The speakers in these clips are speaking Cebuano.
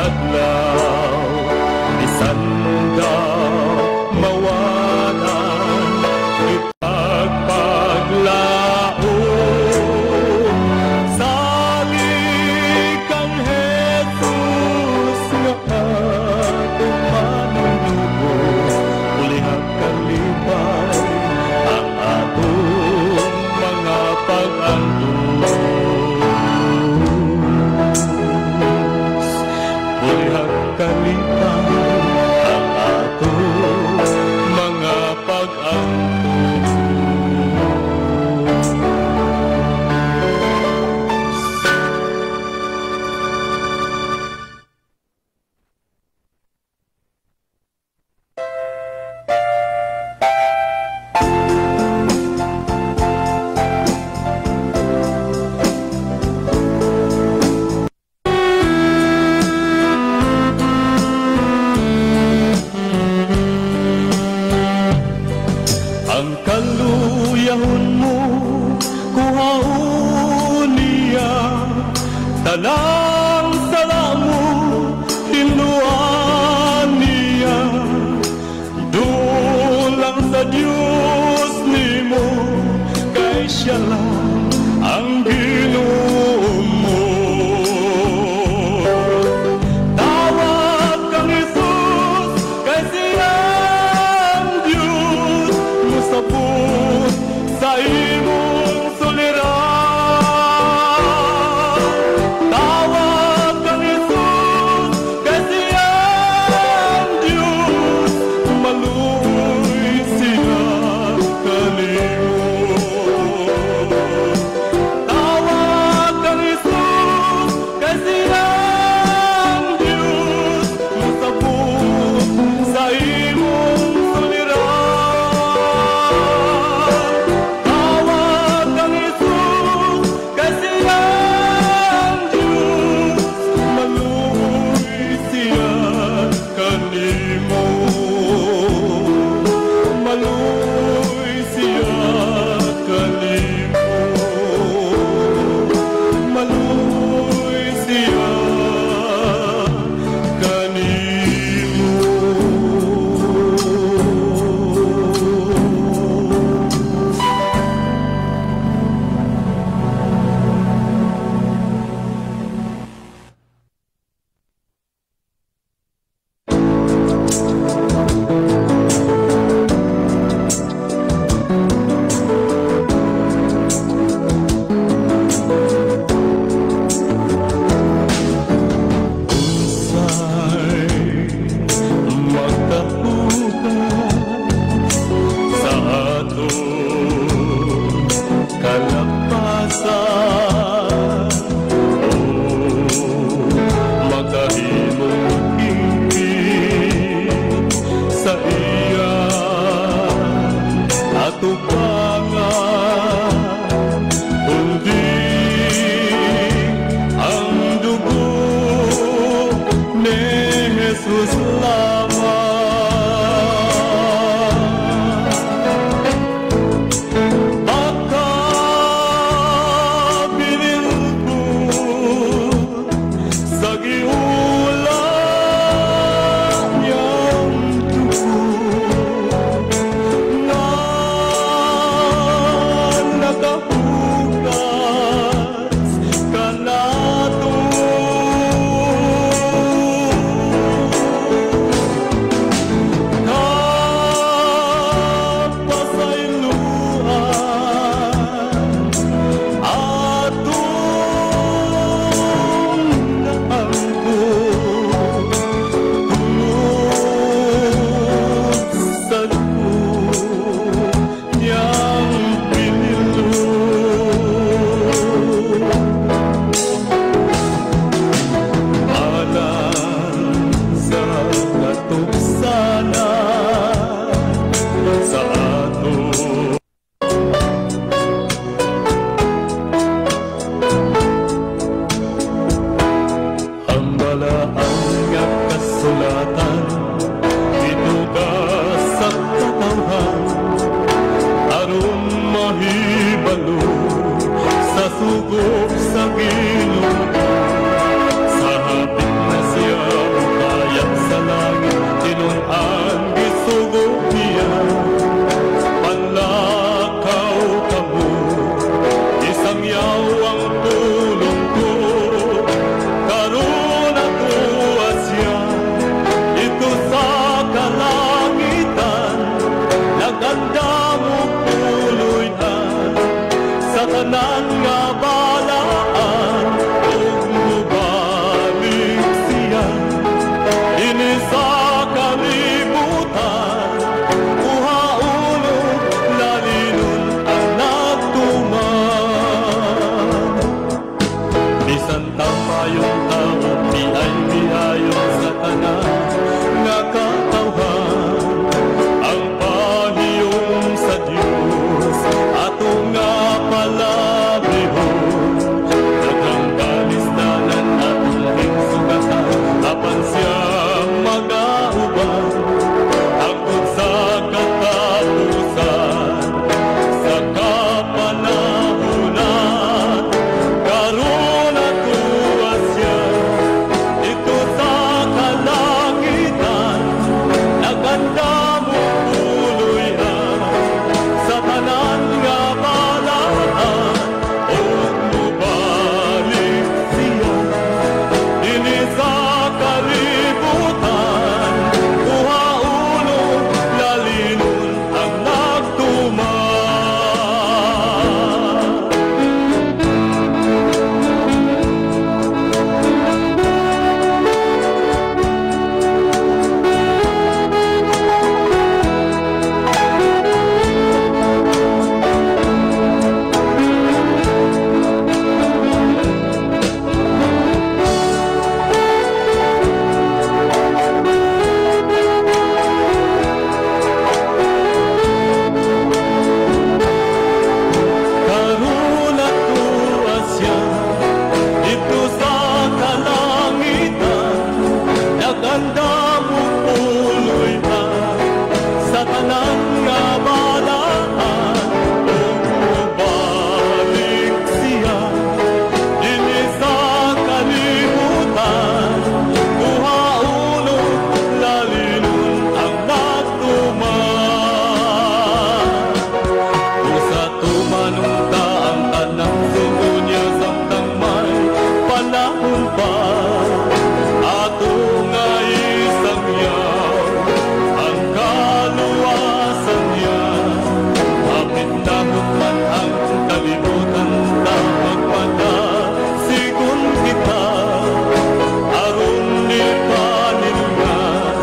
Adlaw, bisan daw mawatan, ipagpaglaom salig kang Jesus nga atong Manunubos, ulihag kalipay ang atong mga pag-antos. Ulihag kalipay ang atong mga pag-antos. Ang kaluyahon mo, kuhaon niya, tanang sala mo, hinluan niya. Dulang sa Diyos nimo, kay siya lang ang Ginoo mo. Tawag kang Jesus, kay siya ang Diyos, mosabot sa imong suliran. Tawag kang Jesus, kay siya ang Diyos, maluoy siya kanimo. Tawag kang Jesus, kay siya ang Diyos, mosabot sa imong suliran. Tawag kang Jesus, kay siya ang Diyos, maluoy siya kanimo. Maluoy siya kanimo. Maluoy siya kanimo. Unsay magkahugas sa atong kalapasan, o makahimong hingpit sa iyang atubangan, kundi ang dugo ni Jesus lamang. Baka binilkod sa giula niyang dugo na nakahugas kanato. Kapasayloan atong naangkon tungod sa dugo niyang pinilod. Alang sa katuksanan sa ato. Ang balaan nga kasulatan gitugas sa katawhan aron mahibalo sa sugo sa Ginoo. Sa hapit na siya. tawo, miay-miayon sa tanan nga katawhan. Ang pahiyom sa Dios ato nga palabihon. Daghang kalisdanan atong ginsugatan, apan siya magauban hangtod sa katapusan sa kapanahunan. Karon atoa siya didto sa kalangitan, nagandam og puloy-an sa tanan nga balaan, ug mobalik siya dinhi sa kalibutan, kuhaon ug lalinon ang nagtuman. Karon atoa siya didto sa kalangitan, nagandam og puloy-an sa tanan nga balaan, ug mobalik siya dinhi sa kalibutan, kuhaon ug lalinon ang nagtuman. Usa tumanon ta ang tanang sugo niya samtang may panahon pa, ato nga isangyaw ang kaluwasan niya. Hapit na man ang kalibutan, ta magpakasigon kita, aron ipaningan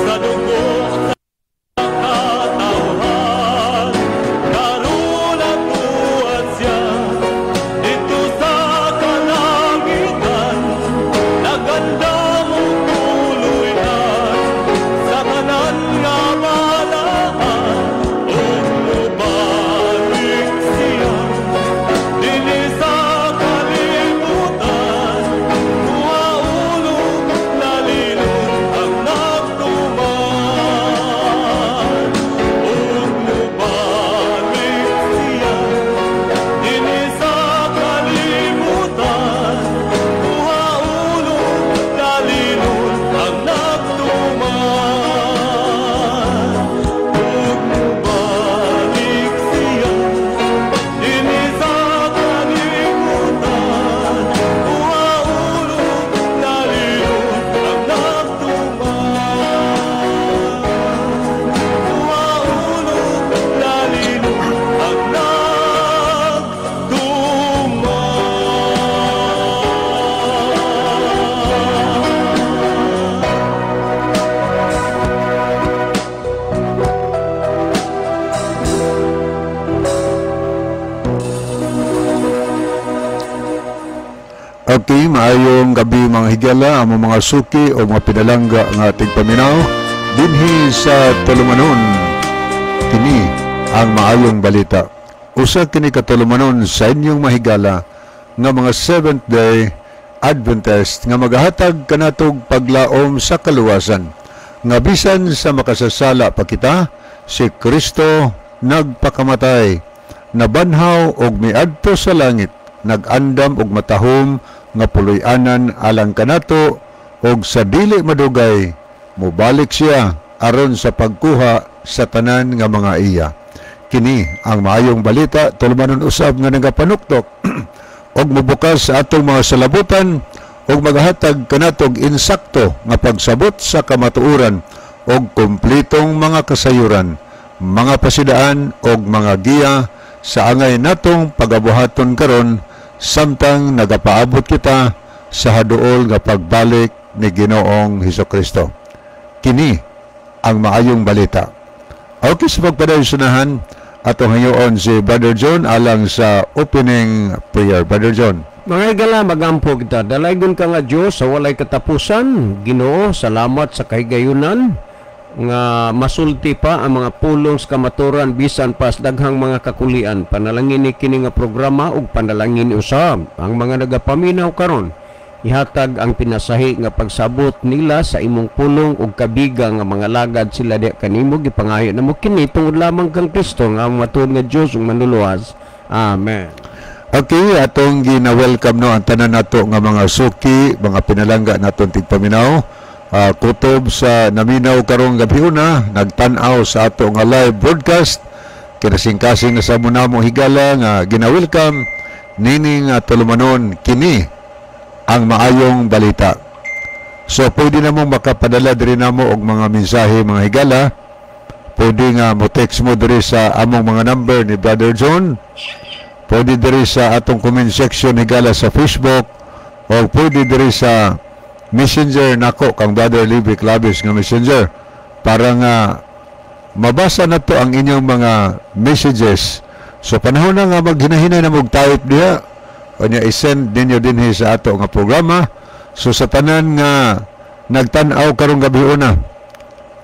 sa dugo sa katawhan. Karon atoa siya didto sa kalangitan, nagandam og puloy-an sa tanan nga balaan, ug mobalik siya dinhi sa kalibutan, kuhaon ug lalinon ang nagtuman. Ug mobalik siya dinhi sa kalibutan, kuhaon ug lalinon ang nagtuman. Ug mobalik siya dinhi sa kalibutan, kuhaon ug lalinon ang nagtuman. Kuhaon ug lalinon ang nagtuman. Okay, maayong gabi mga higala, ang mga suki o mga pinalangga nga tigpaminaw dinhi sa Tulumanon. Kini ang maayong balita. Usa kini ka tulumanon sa inyong mahigala nga mga Seventh Day Adventist nga magahatag kanatog paglaom sa kaluwasan. Nga bisan sa makasasala pa kita, si Kristo nagpakamatay, nabanhaw og miadto sa langit, nag-andam og matahom nga puloy-anan alang kanato, og sa dili madugay mobalik siya aron sa pagkuha sa tanan nga mga iya. Kini ang maayong balita, tulumanon usab nga nagapanuktok og mobukas sa atong mga salabutan og magahatag kanatog insakto nga pagsabot sa kamatuoran og kumplitong mga kasayuran, mga pasidaan og mga giya sa angay natong pagabuhaton karon samtang nagapaabot kita sa haduol nga pagbalik ni Ginoong Hesukristo. Kini ang maayong balita. Okay, sa pagpadayon, atong hayoon si Brother John alang sa opening prayer. Brother John. Mga higala, magampo kita. Dalaygon ka nga Diyos sa walay katapusan. Ginoo, salamat sa kahigayunan nga masulti pa ang mga pulong sa kamaturan bisan pa sa daghang mga kakulian. Panalangin ni kini nga programa ug panalangin usab ang mga nagapaminaw karon. Ihatag ang pinasahi nga pagsabot nila sa imong pulong ug kabiga nga mga lagad sila diha kanimo. Gipangayo namo kini tungod lamang kang Kristo nga among matuod nga Dios ug Manluluwas. Amen. Okay, atong gina-welcome, no, ang tanan nato nga mga suki, mga pinalangga naton tigpaminaw. Kutob sa naminaw karong gabi una, nagtan-aw sa ato nga live broadcast. Kinasingkasing na sa namo, higala, nga gina-welcome nining tulumanon, kini ang Maayong Balita. So pwede na mong makapadala diri namo og mga mensahe, mga higala. Pwede nga mo text mo diri sa among mga number ni Brother John. Pwede diri sa atong comment section, higala, sa Facebook o pwede diri sa Messenger nako kang Brother Libby Clavis nga Messenger para nga mabasa na to ang inyong mga messages. So panahon na nga maghinahinay na mog type diha o niya i-send ninyo dinhi sa ato nga programa. So sa tanan nga nagtan-aw karong gabi una,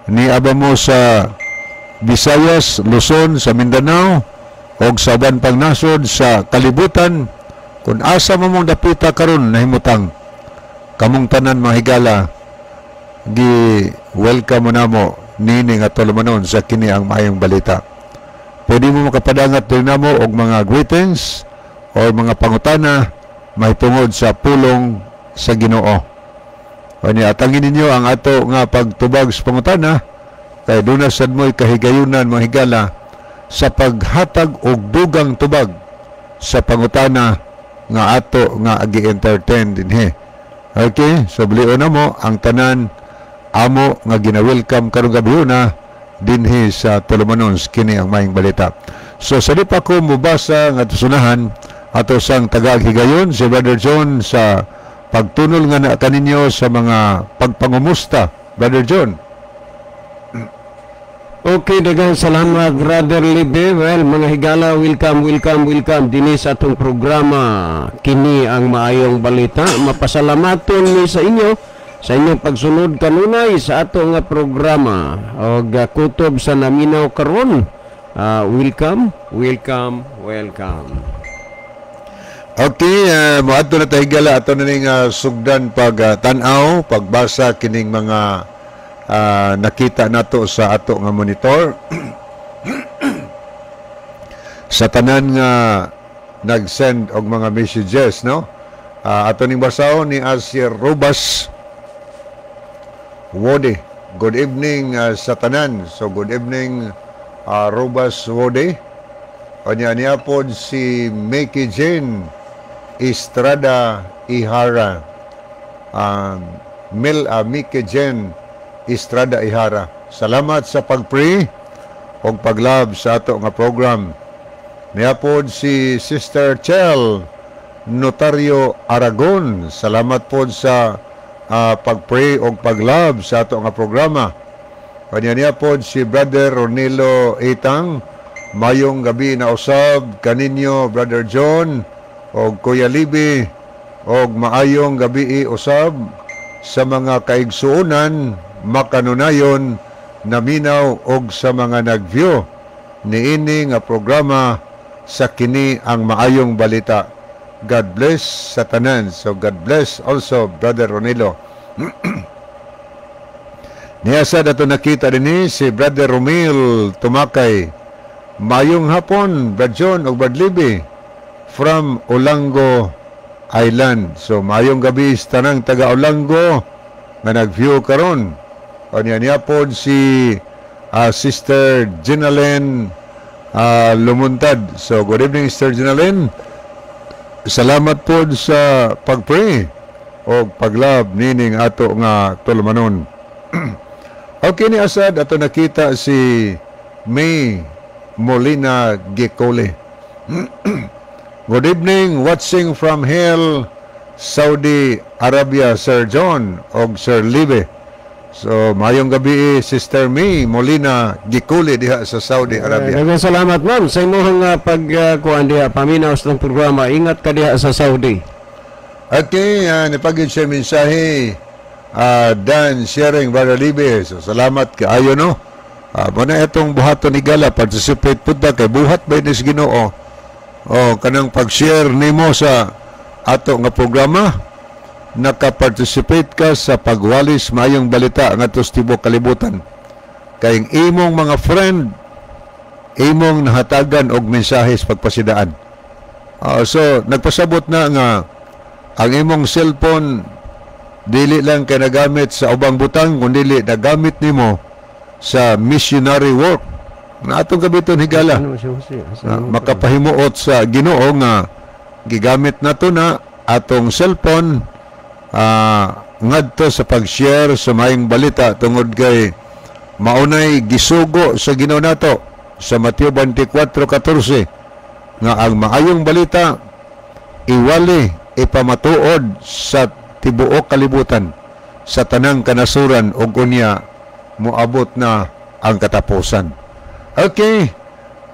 niaba mo sa Visayas, Luzon, sa Mindanao o sa uban pang nasod sa kalibutan, kung asa mo mong dapita karon nahimutang, kamong tanan, mga higala, gi welcome mo namo nini nga tulumanon sa kini ang Maayong Balita. Pwede mo makapadangat din namo og mga greetings o mga pangutana mahitungod sa pulong sa Ginoo. O niya, atangin ninyo ang ato nga pagtubag sa pangutana kay duna sad mo'y kahigayunan, mga higala, sa paghatag og dugang tubag sa pangutana nga ato nga gi-entertain dinhi. Okay, so bulion na mo ang tanan amo nga gina-welcome karong gabi na dinhi sa tulumanon, kini ang Maayong Balita. So sa di pa ko mubasa nga sunahan ato sang tagag higayon si Brother John sa pagtunol nga na kaninyo sa mga pagpangumusta. Brother John. Okay, daghang salamat, Brother Libe. Well, mga higala, welcome, welcome, welcome dinhi sa atong programa. Kini ang Maayong Balita. Mapasalamaton mi sa inyo sa inyong pagsunod kanunay sa ato nga programa. Og kutob sa naminaw karon. Welcome, welcome, welcome. Okay, moadto na ta, higala, ato na ning sugdan pag tan-aw, pagbasa kining mga nakita nato sa ato nga monitor. Sa tanan nga nag-send og mga messages, no? Ato ning basahon ni Asir Rubas Wode. Good evening sa tanan. So good evening, Rubas Wode. Unya niya pod si Mickey Jane Estrada Ihara. Mil Mickey Jane Estrada Ihara. Salamat sa pag-pray og pag-love sa ato nga program. Niya pod si Sister Chel Notario Aragon. Salamat pod sa pag-pray og pag-love sa ato nga programa. Kanya niya pod si Brother Ronilo Itang. Mayong gabi na usab kaninyo, Brother John og Kuya Libi, og maayong gabi usab sa mga kaigsuonan makanunayon naminaw og sa mga nag-view niini nga programa sa kini ang Maayong Balita. God bless sa tanan. So God bless also, Brother Ronilo. Niya sa dato nakita din si Brother Romil Tumakay. Mayong hapon, Brad John ug Brad Libby from Olango Island. So mayong gabi sa tanang taga Olango nga nag-view karon. Kanya niya pod si Sister Ginalyn Lumuntad. So good evening, Sister Ginalyn. Salamat pod sa pag-pray o pag-love nining ato nga tulumanon. Okay, ni Asad ato nakita si May Molina Gicole. Good evening, watching from Hail, Saudi Arabia, Sir John og Sir Libe. So, mayong gabi, Sister May Molina Gicole diha sa Saudi Arabia. Daghang salamat, ma'am, sa imong pag kuan diha paminaw sa programa. Ingat ka diha sa Saudi. Okay, nipagin siya mensahe, Dan sharing, Brother Libe. So, salamat kaayo, no. Muna itong buhaton ni Gala, participate pud ta kay buhat ba ni sa Ginoo. Oh, kanang pag-share nimo sa ato nga programa, naka-participate ka sa pagwalis maayong balita ngadto sa tibuok kalibutan. Kay ang imong mga friend imong nahatagan og mensahe sa pagpasidaan. So nagpasabot na nga ang imong cellphone dili lang kay nagamit sa ubang butang kundi nagamit nimo sa missionary work. Na atong gabiton, higala. Ano si Jose? Asa Na mo? Makapahimuot sa Ginoo nga gigamit nato na atong cellphone ngadto sa pag-share sa maayong balita tungod kay maunay gisugo sa Ginoo nato sa Mateo 24:14 nga ang maayong balita iwali, ipamatuod sa tibuok kalibutan, sa tanang kanasuran, ug unya moabot na ang katapusan. Okay.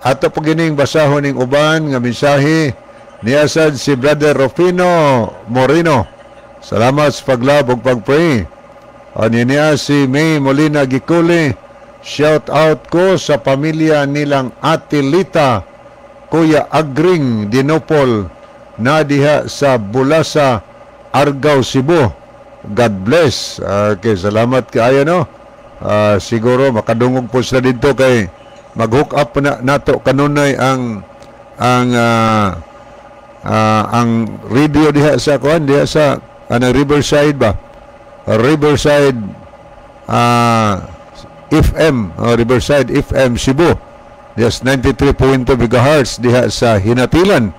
Ato po gining basahon ning uban nga mensahe niasad si Brother Rufino Moreno. Salamat sa pag-love ug pag-pray. Ani niya si May Molina Gikuli. Shout out ko sa pamilya nilang Ate Lita, Kuya Agring Dinopol na diha sa Bulasa, Argao, Cebu. God bless. Okay, salamat kaayo, no. Siguro makadungog po sila dito kay mag-hook up na nato kanunay ang radio diha sa kuan, diha sa anang Riverside ba? Riverside FM, oh, Riverside FM Cebu. Yes, 93.2 megahertz diha sa Hinatilan.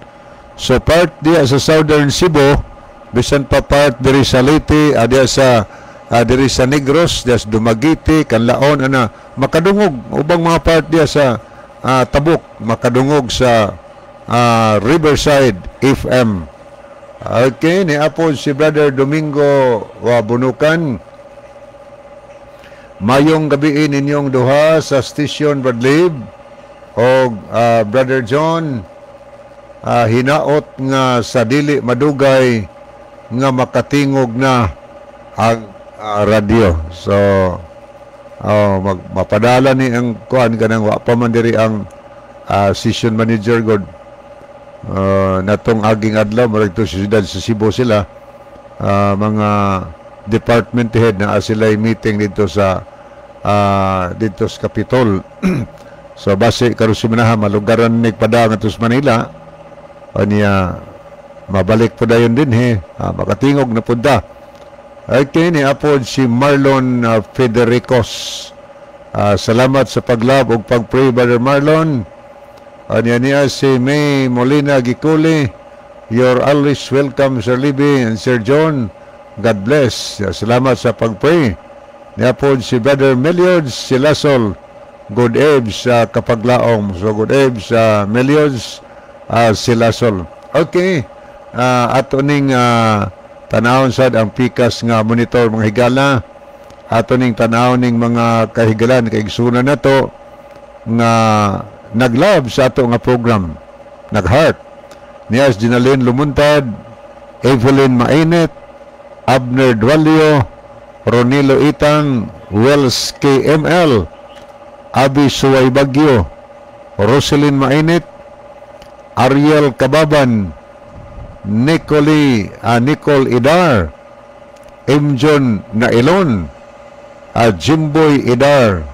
So part diha sa Southern Cebu, bisan pa part diri sa Leyte, diha sa diri sa Negros, diha sa Dumaguete, Canlaon ana makadungog, ubang mga part diha sa Tabuk makadungog sa Riverside FM. Okay, ni apod si Brother Domingo wa Bunukan. Mayong gabi ninyong duha sa station, Brad Lib o Brother John. Hinaot nga sa dili madugay nga makatingog na ang radyo. So oh, mapadala ni ang kuan kanang wa pa man diri ang station manager god. Natong aging adlaw murag to sa siyudad sa Cebu sila, mga department head na sila meeting dito sa Capitol. So base karon semanaha malugaran ni pada ngadto sa Manila, aniya mabalik po dayon din he, makatingog na pud ta. Okay, ni apod si Marlon Federicos. Salamat sa pag-love ug pag-pray, Brother Marlon. Aniya niya si May Molina Gikuli. You're always welcome, Sir Libby and Sir John. God bless. Salamat sa pag-pray. Niya po si Brother Meliod Silasol. Good eve sa kapaglaom. So good eve sa Meliod Silasol. Okay. Ato ning tanawon sad ang pikas nga monitor, mga higala. Ato ning tanawon ning mga kahigalan, kaigsunan nato nga nag-love sa ato nga program. Nag-heart. Nias Dinalin Lumuntad, Evelyn Mainit, Abner Dualio, Ronilo Itang, Wells KML, Abi Suway Bagyo, Roselyn Mainit, Ariel Kababan, Nicole Idar, M. John Nailon, Jimboy Idar,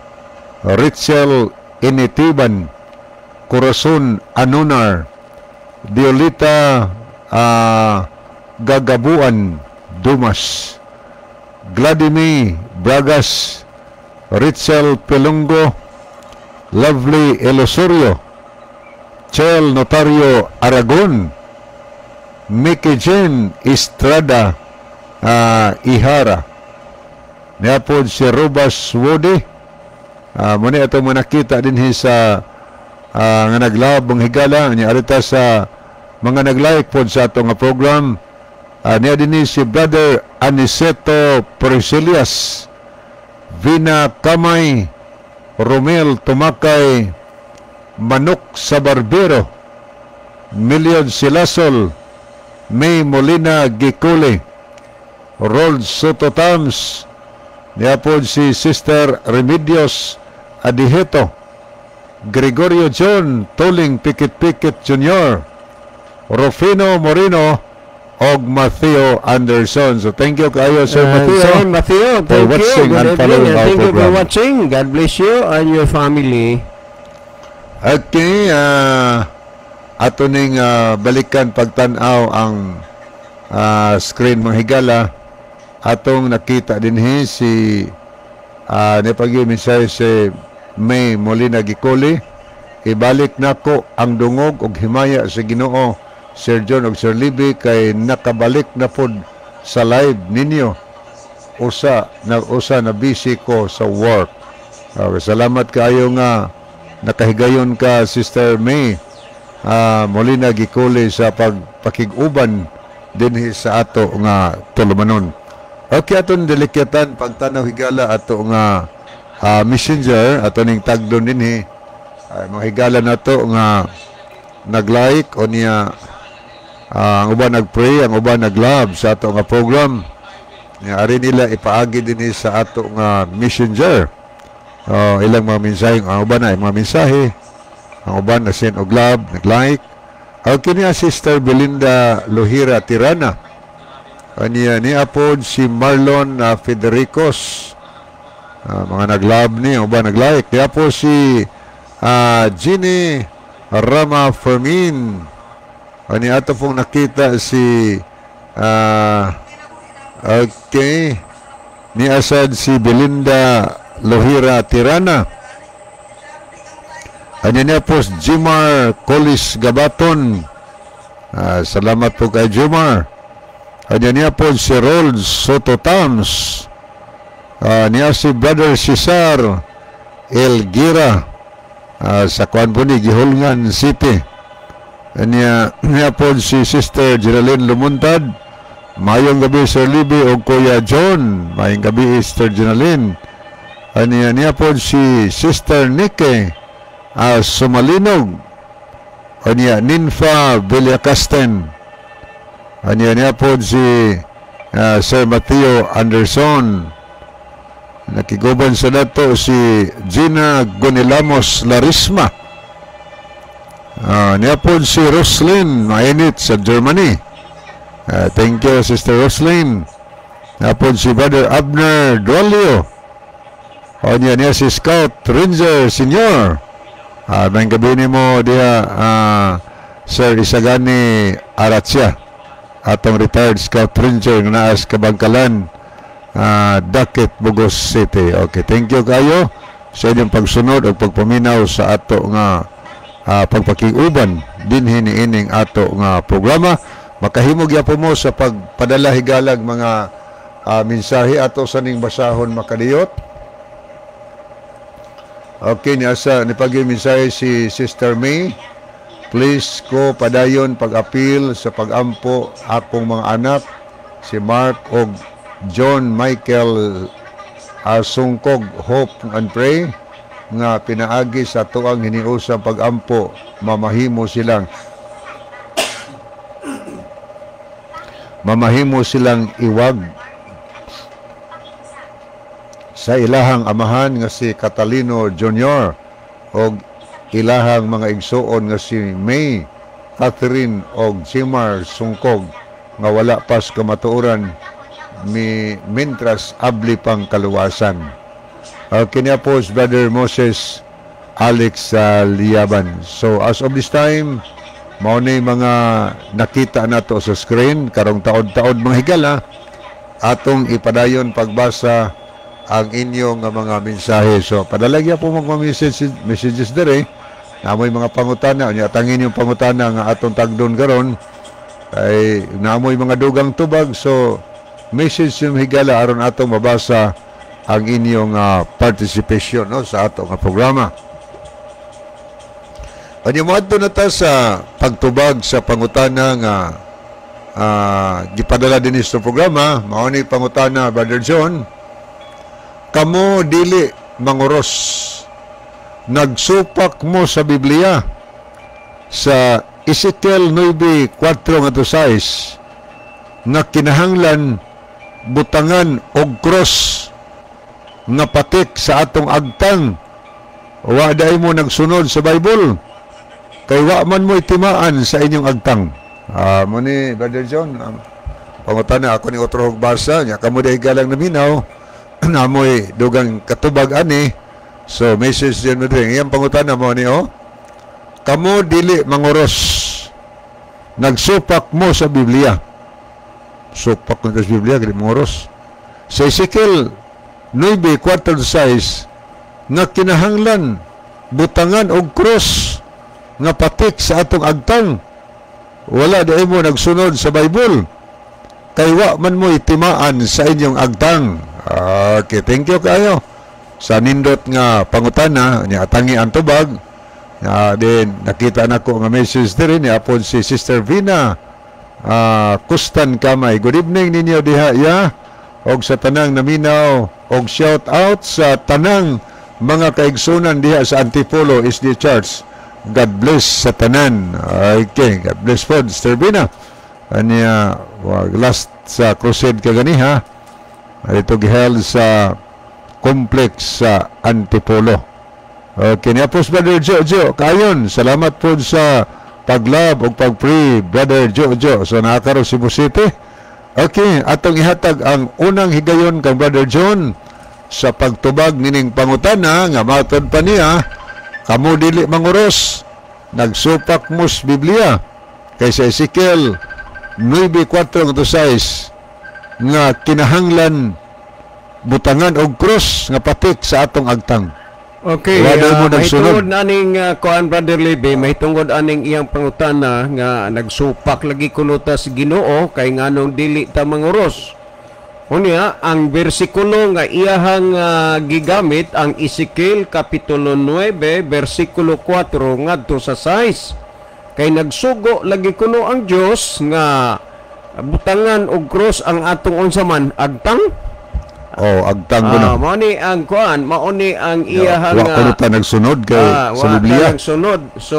Richel Initiban, Corazon Anunar, Diolita Gagabuan Dumas, Gladimir Bragas, Richel Pelungo, Lovely Elosorio, Chel Notario Aragon, Mickey Jen Estrada Ihara. Niapod si Robas Wode. Muna ito mo nakita din sa nga nag-love ang higala niya arita sa mga nag-like pod sa ato nga program. Niya din si Brother Aniceto Priscilias, Vina Kamay, Romel Tumakay, Manok sa Barbero, Million Silasol, May Molina Giculi, Rold Soto Tams, niapod si Sister Remedios Adiheto, Gregorio John Toling Pikit Pikit Jr., Rufino Moreno, og Matthew Anderson. So thank you kayo, Sir Matthew, Sir Matthew, for thank you. watching Good and evening following and our thank you for program. Watching. God bless you and your family. Okay, ato ning balikan pagtan-aw ang screen, mga higala. Atong nakita dinhi si nipagi mensahe si May Molina Gicoli: "Ibalik nako ang dungog og himaya sa Ginoo, Sir John og Sir Libby, kay nakabalik na pod sa live ninyo. Usa na usa na busy ko sa work." Okay, salamat kaayo nga nakahigayon ka, Sister May Molina Giculi, sa pagpakig-uban dinhi sa ato nga tulumanon. Okay, aton dilikyatan pagtanaw, higala, ato nga messenger, ato ning tagdon dinhi. Ay, mga higala nato nga nag-like o niya ang uban nag-pray, ang uban nag-love sa ato nga program. Nga ari nila ipaagi dinhi sa ato nga messenger. Oh, ilang mga mensahe, ang uban na mga mensahe, ang uban na send og love, nag-like. Okay niya Sister Belinda Lohira Tirana. Aniya ni apod si Marlon Federicos. Mga nag-love ni, ang uban nag-like. Niya po si Ginny Rama Fermin. Ani ato pong nakita si okay ni asad si Belinda Lohira Tirana. Ani niya po si Jimar Colis Gabaton. Salamat po kay Jimar. Ani niya po si Rold Soto Tams. Niya si Brother Cesar Elgira sa kuan po ni Guihulngan City. Niya, niya po si Sister Geraldine Lumuntad. "Mayong gabi, Sir Libby o Kuya John." Mayong gabi, Sister Geraldine. Aniya niya po si Sister Nike Sumalinog. Aniya Ninfa Villacasten. Aniya niya po si Sir Matthew Anderson. Nakiguban sa dato si Gina Gonilamos Larisma. Niya po si Roslyn Mainit sa Germany. Thank you, Sister Roslyn. Niya po si Brother Abner Dualio. O niya niya si Scout Ranger Senior. May gabi nimo diha, Sir Isagani Aratsia. Atong retired Scout Ranger nga naa sa Kabangkalan, Dakit, Bugos City. Okay, thank you kayo sa inyong pagsunod o pagpaminaw sa ato nga pagpakiuban dinhi niining ato nga programa. Makahimo gyapon mo sa pagpadala, higalag, mga mensahe, ato sa ning basahon makadiyot. Okay, niya sa nipagi mensahe si Sister May. "Please ko padayon pag-apil sa pagampo akong mga anak, si Mark og John Michael Sungkog. Hope and pray nga pinaagi sa tuang hiniusang pagampo mamahimo silang iwag sa ilahang amahan nga si Catalino Jr. og ilahang mga igsuon nga si May Catherine og Jimar Sungkog nga wala pas kamatuoran mi mintras abli pang kaluwasan." Kanya po si Brother Moses Alex Liaban. So as of this time, mao ni mga nakita nato sa screen karong taod-taod, mga higala. Atong ipadayon pagbasa ang inyong nga mga mensahe. So padalagya po mga messages dere. Namoy mga pangutana, unya tangin yung pangutana nga atong tagdon karon ay namoy mga dugang tubag, so message yung higala aron atong mabasa ang inyong participation, no, sa ato nga programa. Ano mo, adto na ta sa pagtubag sa pangutana nga gipadala din sa programa. Mao ni pangutana, Brother John. Kamo dili manguros. Nagsupak mo sa Biblia sa Ezekiel 9:4 ngadto 6. nga kinahanglan butangan og cross nga patik sa atong agtang, wa diay mo nagsunod sa Bible kay wa man mo timaan sa inyong agtang. Ah, mo ni Brother John, pangutana ako ni otro og basa nya kamo diay galang naminaw namoy dugang katubag ani. So message din mo diri, iyang pangutana mo ni, oh, kamo dili manguros, nagsupak mo sa Biblia. Supak mo sa Biblia, dili manguros. Sa Ezekiel 9:4-6 nga kinahanglan butangan og cross nga patik sa atong agtang, wala diay mo nagsunod sa Bible kay wa man mo itimaan sa inyong agtang. Okay, thank you kayo sa nindot nga pangutana niya. Tangi ang tubag. Then nakita nako nga message diri ni apon si Sister Vina Kustan Kamay. Good evening ninyo diha ya og sa tanang naminaw, og shout out sa tanang mga kaigsunan diha sa Antipolo SDA Church. God bless sa tanan. Okay, God bless po, Sister Vina. Anya wag last sa crusade kaganiha ito giheld sa complex sa Antipolo. Okay, niya po si Brother Jojo. Kayon, salamat po sa paglove o pag-pray, Brother Jojo. So, nakakaroon Cebu City. Okay, atong ihatag ang unang higayon kang Brother John sa pagtubag nining pangutana nga matod pa niya, kamo dili manguros, nagsupak mos Biblia kay sa Ezekiel 9:4-6 nga kinahanglan butangan og cross nga patik sa atong agtang. Okay, Wala mo nagsunod. Mahitungod aning kuan, Brother Lebe, mahitungod aning iyang pangutana nga nagsupak lagi kuno ta sa Ginoo kay nganong dili ta manguros. Unya, ang bersikulo nga iyahang gigamit ang Ezekiel kapitulo 9 bersikulo 4 ngadto sa 6. Kay nagsugo lagi kuno ang Dios nga butangan og cross ang atong unsa man, agtang. Oh, agtang ko na. Ah, mao ni ang kuan, mao ni ang iyahang Wa kuno ta nagsunod kay sa wa Biblia. ta nagsunod. So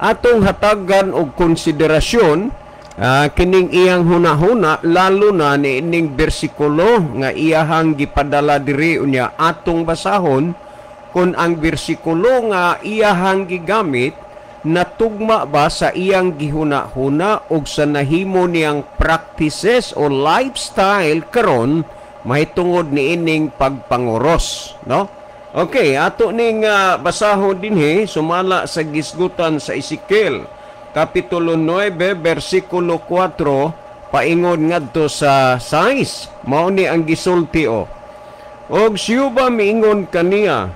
atong hatagan og konsiderasyon kining iyang hunahuna, lalo na ni ining bersikulo nga iyahang gipadala diri. Unya atong basahon kung ang bersikulo nga iyahang gigamit natugma ba sa iyang gihuna-huna og sa nahimo niyang practices o lifestyle karon mahitungod niining pagpanguros, no? Okay, ato ning basahon dinhi sumala sa gisgutan sa Ezekiel kapitulo 9 bersikulo 4 paingon ngadto sa 6. Mao ni ang gisulti o. Og siyuba miingon kaniya,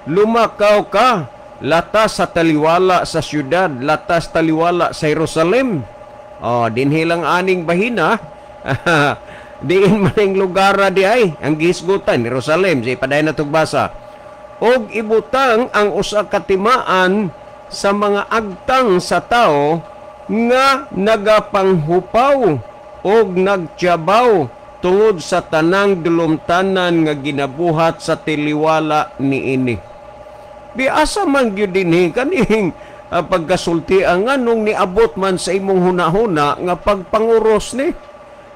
"Lumakaw ka, latas sa taliwala sa syudad, latas taliwala sa Jerusalem." Oh, dinhi lang aning bahina. Diin man ang lugar di ay ang gisgutan, Jerusalem, sa padayon na basa. Og ibutang ang usa ka timaan sa mga agtang sa tao nga nagapanghupaw og nagtiyabaw tungod sa tanang dulumtanan nga ginabuhat sa tiliwala niini. Bi asa man gyud dinhi kaning pagkasulti ang nganong niabot man sa imong hunahuna nga pagpanguros ni?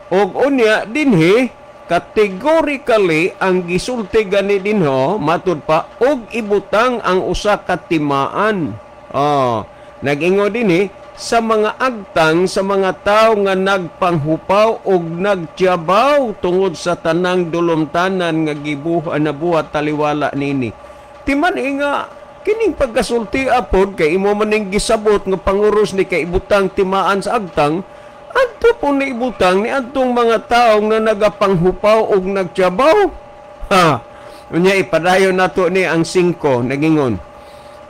Og unya dinhi categorically ang gisulti gani dinho, matud pa, og ibutang ang usa ka timaan. Oh, nag-ingon dinhi sa mga agtang sa mga tawo nga nagpanghupaw og nagtiyabaw tungod sa tanang dulumtanan nga gibuhat nabuhat taliwala nini. Timan nga kining pagkasulti apod kay imo man ning gisabot nga panguros ni kay ibutang timaan sa agtang, adto po ni ibutang ni adtong mga tawo nga nagapanghupaw og nagtiyabaw. Ha. Unya ipadayon nato ni ang 5, nagingon.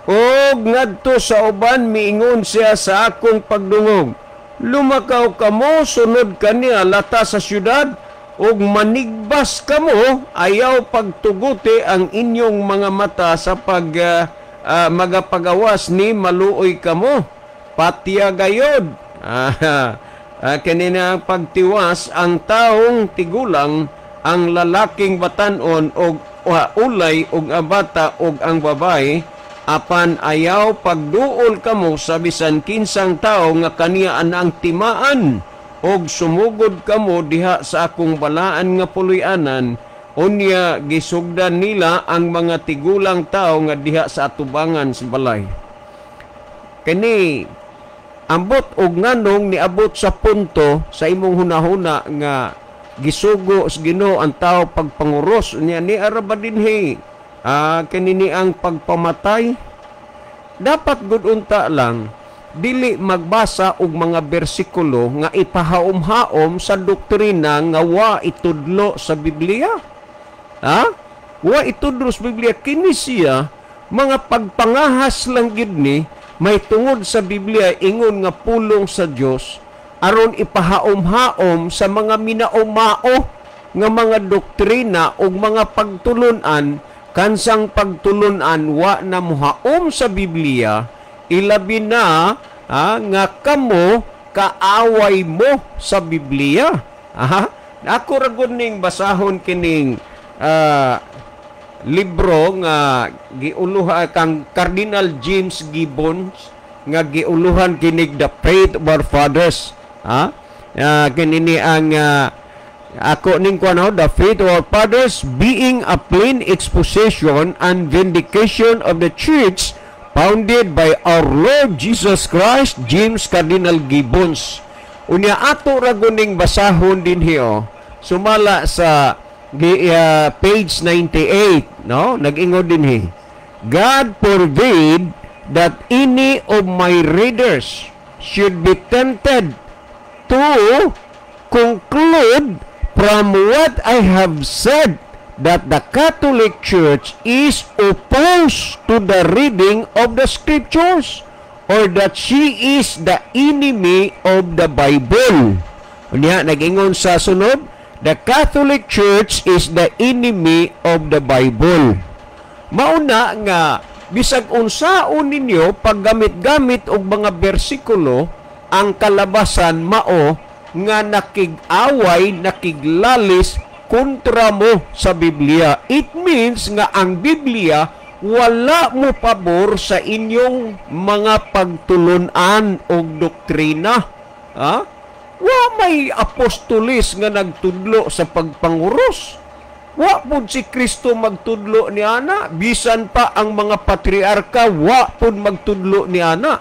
Og ngadto sa uban miingon siya sa akong pagdungog, "Lumakaw kamo sunod kaniya lata sa syudad ug manigbas kamo, ayaw pagtuguti ang inyong mga mata sa pag magapagawas ni maluoy kamo. Patya gayod." Kini na ang pagtiwas ang taong tigulang, ang lalaking batanon og ulay og ang bata og ang babae, apan ayaw pagduol kamo sa bisan kinsang tao nga kaniya ang timaan. Og sumugod kamo diha sa akong balaan nga puloy-anan." Unya gisugdan nila ang mga tigulang tao nga diha sa atubangan sa balay. Kini ambot og nganong niabot sa punto sa imong hunahuna nga gisugo sa Ginoo ang tao pagpanguros, niya ni ara ba dinhi kini ni ang pagpamatay? Dapat gud unta lang dili magbasa og mga bersikulo nga ipahaom-haom sa doktrina nga wa itudlo sa Biblia. Ha? Wa itudlo sa Biblia. Kini siya mga pagpangahas lang gid ni may tungod sa Biblia, ingon nga pulong sa Dios, aron ipahaom-haom sa mga minaumao nga mga doktrina ug mga pagtulunan, kansang pagtulunan wa na muhaom sa Biblia, ilabi na nga kamo kaaway mo sa Biblia. Aha. Ako ra gud ning basahon kining libro nga giuluhan kang Cardinal James Gibbons nga giuluhan kinig The Faith of Our Fathers. Ha? Kini ni ang ako ning kuan, The Faith of Our Fathers being a plain exposition and vindication of the Church founded by our Lord Jesus Christ, James Cardinal Gibbons. Unya ato ra ning basahon dinhi oh. Sumala sa page 98, no? Nag-ingon dinhi. "God forbid that any of my readers should be tempted to conclude from what I have said that the Catholic Church is opposed to the reading of the Scriptures or that she is the enemy of the Bible." Unya, nag-ingon sa sunod, "The Catholic Church is the enemy of the Bible." Mauna nga bisag unsaon ninyo paggamit-gamit og mga bersikulo, ang kalabasan mao nga nakig-away, nakiglalis kontra mo sa Biblia. It means nga ang Biblia wala mo pabor sa inyong mga pagtulunan o doktrina. Ha? Wa may apostolis nga nagtudlo sa pagpanguros. Wa pud si Kristo magtudlo ni ana, bisan pa ang mga patriarka wa pud magtudlo ni ana.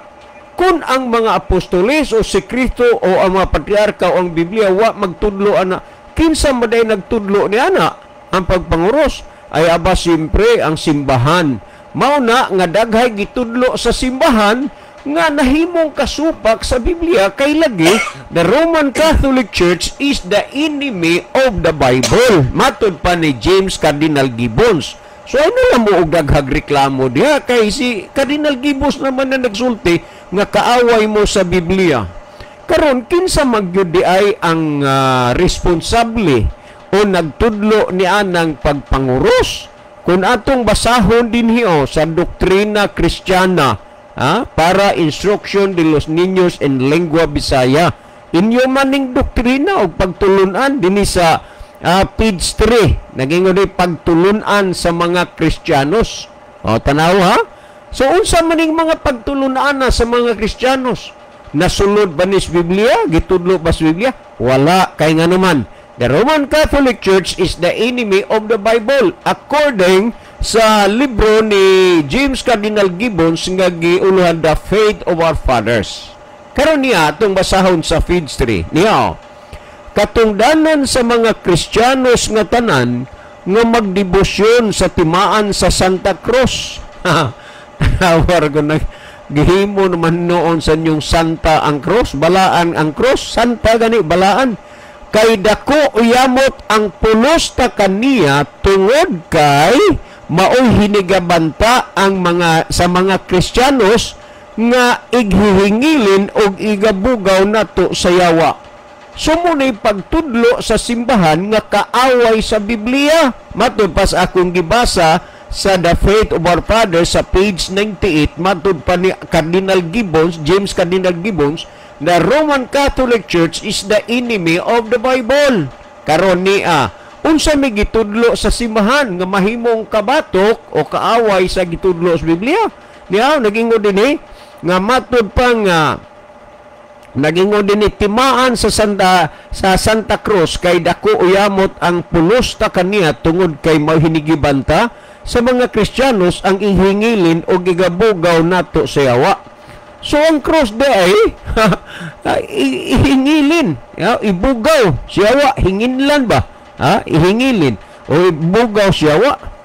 Kung ang mga apostoles o si Kristo o ang mga patriarka o ang Biblia wa magtudlo ana, kinsa man day nagtudlo ni ana ang pagpanguros? Ay aba, siyempre ang simbahan. Mao na nga daghay gitudlo sa simbahan nga nahimong kasupak sa Biblia, kay lagi the Roman Catholic Church is the enemy of the Bible. Matod pa ni James Cardinal Gibbons. So ano lang mo og daghag reklamo diha, kay si Cardinal Gibbons naman na nagsulti nga kaaway mo sa Biblia. Karon, kinsa magyud di ay ang responsable o nagtudlo ni anang pagpanguros? Kung atong basahon dinhi oh, sa Doktrina Kristiyana para instruction de los niños en lengua Bisaya. Inyo maning doktrina o pagtulunan dinhi sa page 3. Nagingon di pagtulunan sa mga Kristiyanos. O, tanaw ha? So unsa maning mga pagtulunan na sa mga Kristiyanos? Nasulod ba ni sa Biblia? Gitudlo ba sa Biblia? Wala. Kay nga naman, the Roman Catholic Church is the enemy of the Bible according sa libro ni James Cardinal Gibbons nga giuluhan The Faith of Our Fathers. Karon niya atong basahon sa page 3. Niya, oh, katungdanan sa mga Kristiyanos nga tanan nga magdebosyon sa timaan sa Santa Cruz. Tawar ko na gihimo naman noon sa inyong santa ang cross, balaan ang cross, santa gani balaan. Kay dako uyamot ang pulos ta kaniya tungod kay maoy hinigabanta ang mga sa mga Kristiyanos nga ighihingilin og igabugaw nato sa yawa. So muna'y pagtudlo sa simbahan nga kaaway sa Biblia. Matud pa sa akong gibasa sa The Faith of Our Fathers sa page 98, matud pa ni Cardinal Gibbons, James Cardinal Gibbons, the Roman Catholic Church is the enemy of the Bible. Karon niya, unsa may gitudlo sa simbahan nga mahimong kabatok o kaaway sa gitudlo sa Biblia? Niya, nagingon din nga matud pa nga Nagingon din ni timaan sa Santa Cruz kay dako uyamot ang pulos ta kaniya tungod kay mahinigibanta sa mga Kristiyanos ang ihingilin o gigabugaw nato sa yawa. So ang cross di ay ihingilin, ya, ibugaw siyawa, hinginlan ba? Ha? Ihingilin o ibugaw siyawa.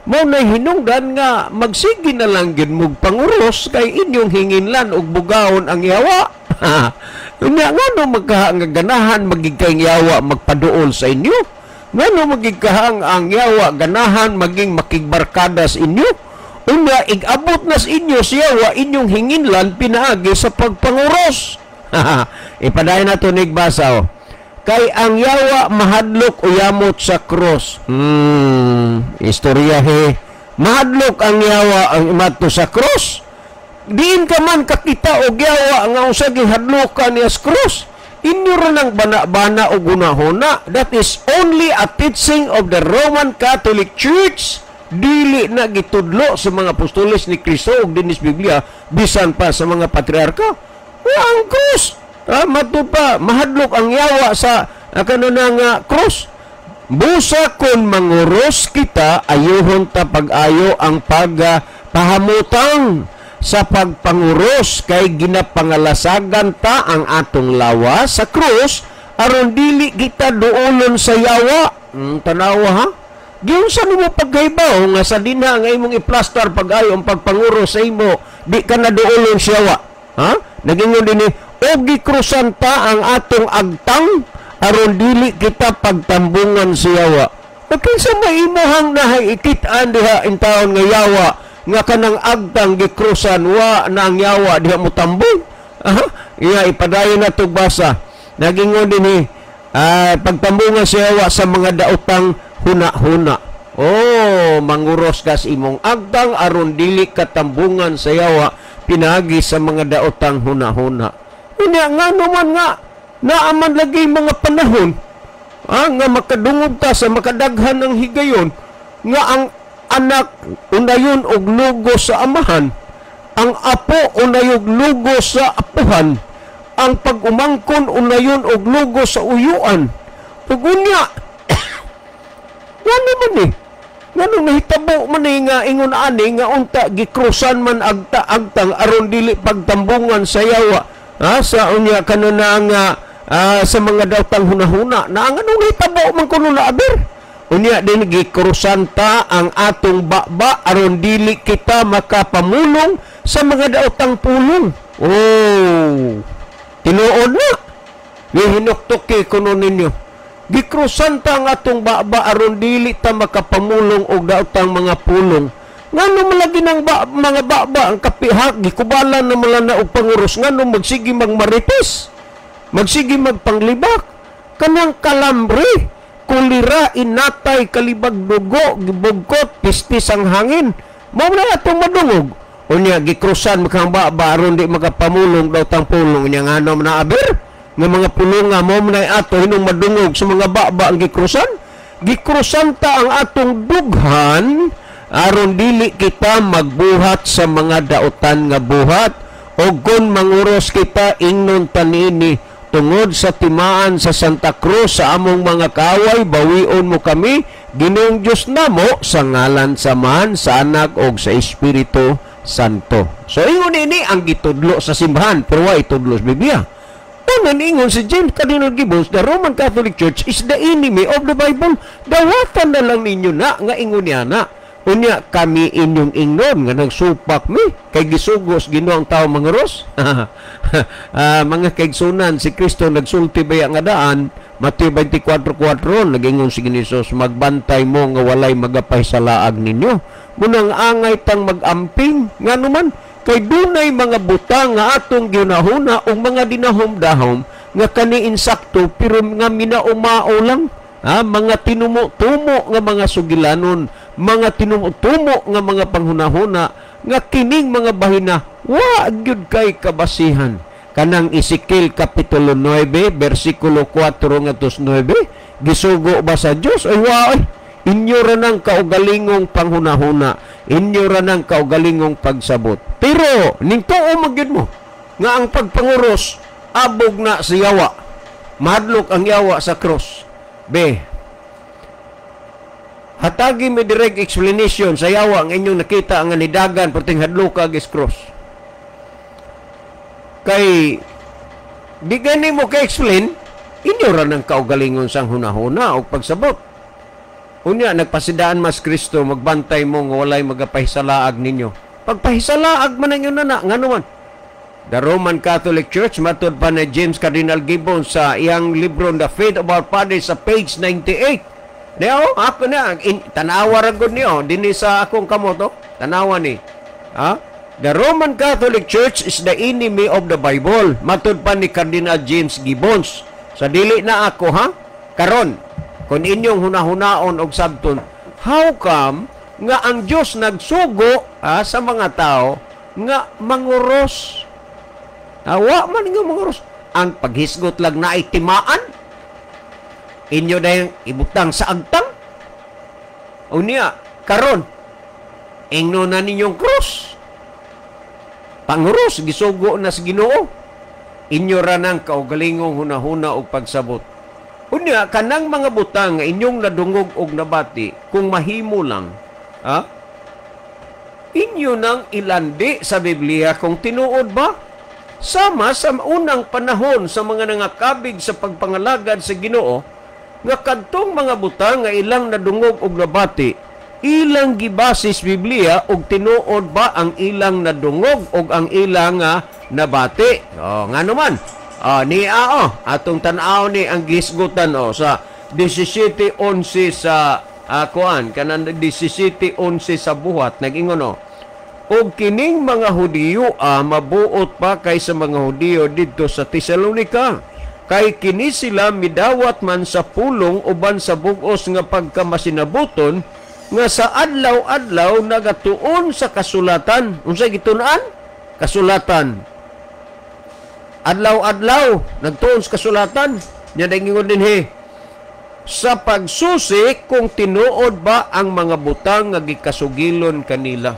Mao na hinungdan nga magsige na lang gid mog panguros kay inyong hinginlan og bugawon ang yawa. Unya ngano magkaha nga ganahan magig kay yawa magpaduol sa inyo? Ngano magigkahang ang yawa ganahan maging makigbarkada sa inyo? Unya igabot na sa inyo siyawa inyong hinginlan pinaagi sa pagpanguros. Ipadayon nato nigbasa oh. Kay ang yawa mahadlok uyamot sa cross. Istorya he. Mahadlok ang yawa ang imato sa cross. Diin ka man kakita og yawa nga unsa gihadlokan niya sa cross. Inyo ra nang bana-bana og hunahuna. That is only a teaching of the Roman Catholic Church. Dili na gitudlo sa mga apostoles ni Kristo ug dinis Biblia bisan pa sa mga patriarka. Wa ang cross. Mato pa mahadlok ang yawa sa kanunang cross. Busa kon manguros kita ayuhon ta pag-ayo ang pagpahamutang sa pagpanguros kay ginapangalasagan ta ang atong lawas sa krus aron dili kita duolon sa yawa. Tanawa ha. Giunsa nimo pagkahibaw nga sa dinha nga imong i-plaster pag-ayo ang pagpanguros sa imo di ka na duolon sa yawa. Ha? Nagingon dinhi og gikrusan ta ang atong agtang aron dili kita pagtambungan sa yawa. Kinsa may imuhang nahay ikit-an diha intawon nga yawa nga kanang agtang gikrusan wa na ang yawa diha mo tambong? Aha. Iya ipadayon na tug basa. Nagingon dinhi pagtambungan sa yawa sa mga daotang huna-huna. Oh, manguros kas imong agtang aron dili katambungan sa yawa pinaagi sa mga daotang huna-huna. Unya ngano man nga naaman lagi mga panahon nga makadungog ta sa makadaghan ng higayon nga ang anak unayon og lugo sa amahan, ang apo unayog lugo sa apuhan, ang pag-umangkon unayon og lugo sa uyuan. Ug unya ngano man ni? Ngano nahitabo man ni nga ingon ani nga unta gikrusan man agta agtang aron dili pagtambungan sa yawa? Ha, sa unya kanuna nga sa mga daotang hunahuna na ang anong nahitabo man kuno na aber. Unya din gikrusan ta ang atong baba aron dili kita makapamulong sa mga daotang pulong. Oh, tinuod na. Gihinuktok kuno ninyo. Gikrusan ta ang atong baba aron dili ta makapamulong og daotang mga pulong. Ngano malagi ng mga baba ang kapihak gikubalan na mala na og panguros, ngano magsige magmarites, magsige magpanglibak, kanang kalambre, kulira, inatay, kalibag dugo, gibugkot, pistis ang hangin. Mao na atong madungog. Unya gikrusan makang baba aron di makapamulong daotang pulong. Unya ngano man na aber nga mga pulunga mo man ato hinong madungog sa mga baba ang gikrusan. Gikrusan ta ang atong dughan aron dili kita magbuhat sa mga daotan nga buhat. O kung manguros kita ingnon ta niini tungod sa timaan sa Santa Cruz sa among mga kaaway, bawion mo kami, Ginoong Dios namo, sa ngalan sa Amahan, sa Anak og sa Espiritu Santo. So ingon ini ang gitudlo sa simbahan pero wa itudlo sa Biblia. Unang ingon si James Cardinal Gibbons, the Roman Catholic Church is the enemy of the Bible. Dawatan na lang ninyo na nga ingon niya na. Unya kami inyong ingnon nga nagsupak mi kay gisugos Ginoo ang tao manguros. Mga kaigsunan, si Kristo nagsulti baya nga daan, Mateo 24:4, nagingon si Hesus, magbantay mo nga walay magapay sa laag ninyo. Munang angay tang magamping ngano man kay dunay mga butang nga atong ginahuna o mga dinahom-dahom nga kani insakto pero nga minaumao lang. Mga tinumo-tumo nga mga sugilanon, mga tinumo-tumo nga mga panghunahuna nga kining mga bahina wa gyud kay kabasihan. Kanang Ezekiel kapitulo 9 bersikulo 4 ngadto 9, gisugo ba sa Dios? Ay wa, ay inyo ra nang kaugalingong panghunahuna, inyo ra nang kaugalingong pagsabot. Pero ning tuo man gyud mo nga ang pagpanguros Abog na si yawa. Mahadlok ang yawa sa cross. Be, hatagi mi direct explanation sa yawa ang inyong nakita nga nidagan perting hadloka gis cross. Kay di gani mo ka-explain, inyo ra ng kaugalingon sang hunahuna o pagsabot. Unya, nagpasidaan mas Kristo, magbantay mo nga walay magapahisalaag ninyo. Pagpahisalaag man ang na, ngano man? The Roman Catholic Church, matud pa ni James Cardinal Gibbons sa iyang libro The Faith of Our Fathers sa page 98. Niyo, ako na, tanawa ra gud niyo, dinhi sa akong kamot, oh. Tanawa ni. Ha? The Roman Catholic Church is the enemy of the Bible. Matud pa ni Cardinal James Gibbons. Sa dili na ako, ha? Karon, kung inyong hunahunaon og sabton, how come nga ang Dios nagsugo, ha, sa mga tao nga manguros? Awa man nga manguros. Ang paghisgot lang na timaan. Inyo na yung ibutang sa agtang. Unya, karon, ingno na ninyong cross. Panguros, gisugo na sa Ginoo. Inyo ra nang kaugalingong hunahuna og pagsabot. Unya, kanang mga butang nga inyong nadungog og nabati, kung mahimo lang, ha? Inyo nang ilandi sa Biblia kung tinuod ba? Sama sa unang panahon sa mga nangakabig sa pagpangalagad sa Ginoo, nga kadtong mga butang nga ilang nadungog og nabati, ilang gibasis Biblia og tinuod ba ang ilang nadungog og ang ilang nabati. O, ngano man? O, niya o, atong tan-aw ni ang gisgutan o sa 17:11 sa kuan kanan 17:11 sa Buhat, nag-ingon o, og kining mga Hudiyo mabuot pa kaysa mga Hudiyo didto sa Tesalonika, kay kini sila midawat man sa pulong uban sa bug-os nga pagkamasinabuton nga sa adlaw-adlaw nagatuon sa kasulatan. Unsay gitun-an? Kasulatan. Adlaw-adlaw nagtuon sa kasulatan. Nya nag-ingon dinhi sa pagsusi kung tinuod ba ang mga butang nga gikasugilon kanila.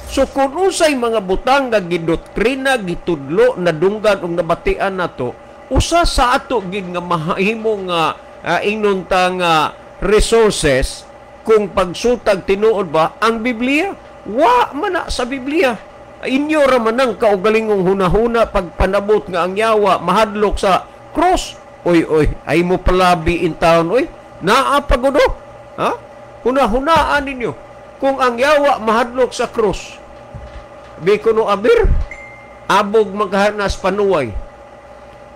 So kung unsay mga butang nga gidoktrina, gitudlo, nadunggan ug nabatian nato, usa sa ato gid nga mahimo nga ingnon ta nga resources kung pagsutag tinuod ba ang Biblia. Wa man na sa Biblia. Inyo ra man ang kaugalingong hunahuna pagpanabot nga ang yawa mahadlok sa cross. Oy oy, ay mo palabi in town oy. Naa pagud oh. Ha? Hunahunaan ninyo kung ang yawa mahadlok sa cross. Biko no abir, abog maghanas panuway.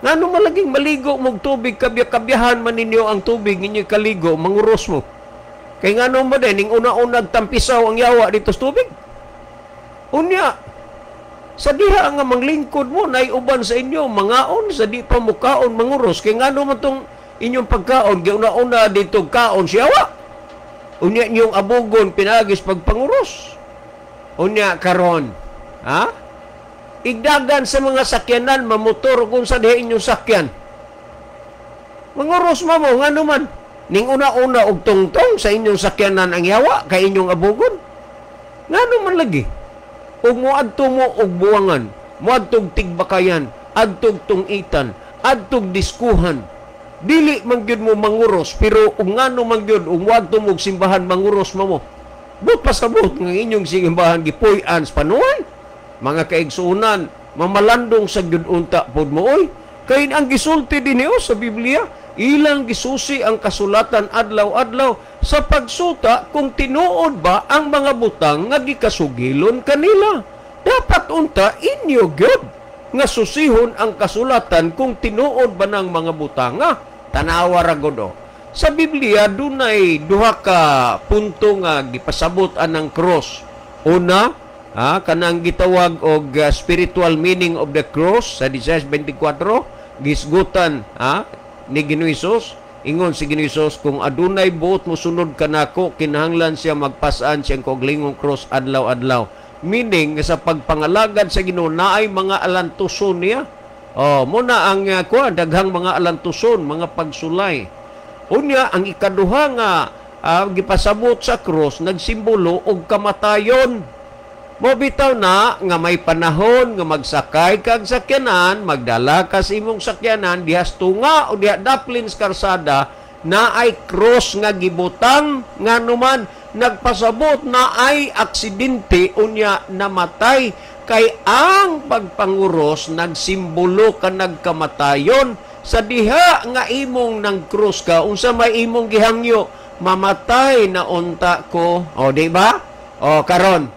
Ngano malaging maligo mog tubig, kabya-kabyahan man ninyo ang tubig ninyo kaligo, manguros mo. Kay ngano mo din, ning una-unag tampisaw ang yawa dito sa tubig. Unya, sa diha nga manglingkod mo, naiuban sa inyo, mangaon, sa di pa mukaon, manguros. Kay ngano man tong inyong pagkaon, giuna-una dito kaon siya wa. Unya inyong abugon, pinagis pagpanguros. Unya karon, ha? Igdagan sa mga sakyanan, mamotor kung sa diha inyong sakyan. Manguros mo mo, ngano man. Ning una-una og tungtong sa inyong sakyanan ang yawa, kay inyong abugon. Ngano man lagi. Ug moadto mo og buwangan, moadtog tigbakayan, adtog tungitan, adtog diskuhan. Dili man gyud mo manguros, pero ug ngano man gyud ug moadto mo og simbahan manguros mo mo. But pasabot nga inyong simbahan gipuy-an sa panuway. Mga kaigsuonan, mamalandong sa gyud unta pod mo oy. Kay ang gisulti dinhi sa Biblia, ilang gisusi ang kasulatan adlaw-adlaw sa pagsuta kung tinuod ba ang mga butang nga gikasugilon kanila. Dapat unta inyo gyud nga susihon ang kasulatan kung tinuod ba ng mga butang nga. Tanawa ra gud oh. Sa Biblia dunay duha ka punto nga gipasabot anang cross. Una, kanang gitawag og spiritual meaning of the cross sa 16:24, gisgutan ni Ginoo Hesus. Ingon si Ginoo Hesus, kung adunay buot mosunod kanako, kinahanglan siya magpas-an siyang kaugalingong cross adlaw-adlaw. Meaning sa pagpangalagad sa Ginoo naay mga alantuson niya. Oh, muna ang kuan daghang mga alantuson, mga pagsulay. Unya ang ikaduha nga gipasabot sa cross nagsimbolo og kamatayon. Mo bitaw na nga may panahon nga magsakay kag sakyanan, magdala ka sa imong sakyanan diha sa tunga o diha daplin sa karsada na ay cross nga gibutang, nga numan nagpasabot na ay aksidente, unya namatay, kay ang pagpanguros nagsimbolo ka nagkamatayon. Sa diha nga imong nang cross ka, unsa may imong gihangyo? Mamatay na unta ko. O di ba? O karon,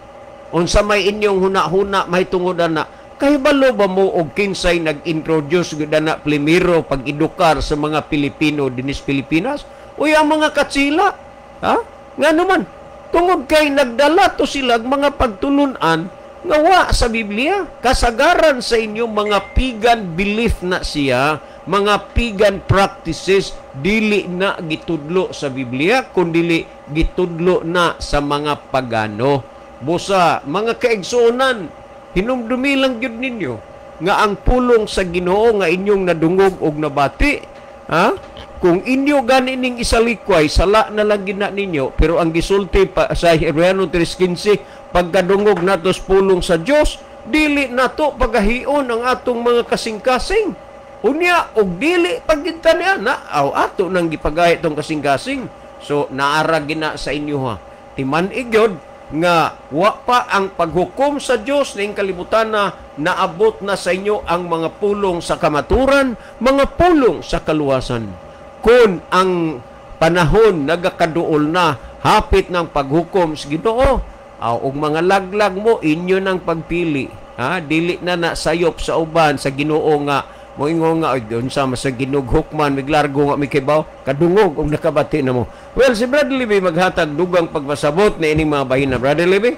unsa may inyong huna-huna may tungod ana? Kay balo ba mo og kinsay nag-introduce gyud ana primero pag-edukar sa mga Pilipino dinis Pilipinas? Uy, ang mga katsila. Ha? Nga naman, tungod kay nagdala to sila mga pagtulunan nga wa sa Biblia. Kasagaran sa inyong mga pagan belief na siya, mga pagan practices, dili na gitudlo sa Biblia, kundili gitudlo na sa mga pagano. Busa, mga kaigsuonan, hinumdumi lang gyud ninyo nga ang pulong sa Ginoo nga inyong nadungog og nabati, ha? Kung inyo gani ning isalikway, sala na lang gina ninyo. Pero ang gisulti pa sa Hebreano 3:15, pagkadungog nato sa pulong sa Dios, dili nato pagahion ang atong mga kasing-kasing. Unya og dili paginta niya na aw ato nang gipagahi tong kasing-kasing. So naara gina sa inyo, ha. Timan-ig gyud nga wa pa ang paghukom sa Dios ning kalibutan na naabot na sa inyo ang mga pulong sa kamaturan, mga pulong sa kaluwasan. Kung ang panahon nagakaduol na, hapit ng paghukom sa Ginoo, og mga laglag mo, inyo nang pagpili. Ha? Dili na na sayop sa uban sa Ginoo nga moingon nga, "Oy, unsa man sa ginughukman, miglargo nga mikibaw kadungog og nakabati na mo." Well, si Brother Libby maghatag dugang pagpasabot ni ining mga bahina. Brother Libby.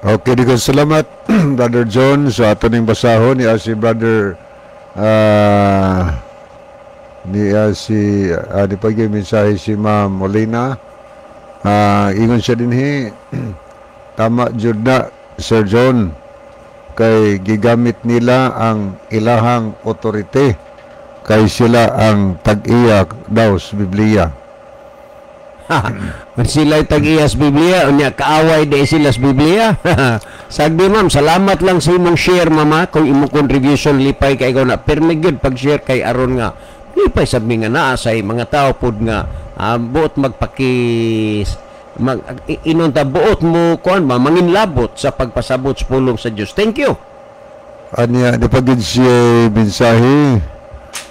Okay, di ko salamat, Brother John, sa ato ning basahon ni si Brother ni si di pa gyud mensahe si Ma'am Molina. Ingon siya dinhi, tama jud na, Sir John, kay gigamit nila ang ilahang otorite kay sila ang tag-iya daw sa Biblia. Man sila tag-iya sa Biblia, unya kaaway di sila sa Biblia. Sagdi, ma'am, salamat lang sa imong share, mama, kung imong contribution, lipay kay ikaw na pirmi gyud pag-share kay aron nga lipay sa nga naa sa mga tao pod nga buot magpaki mag inonta buot mo kuan ba manginlabot sa pagpasabot sa pulong sa Dios. Thank you. Anya, di pa gid siya mensahe,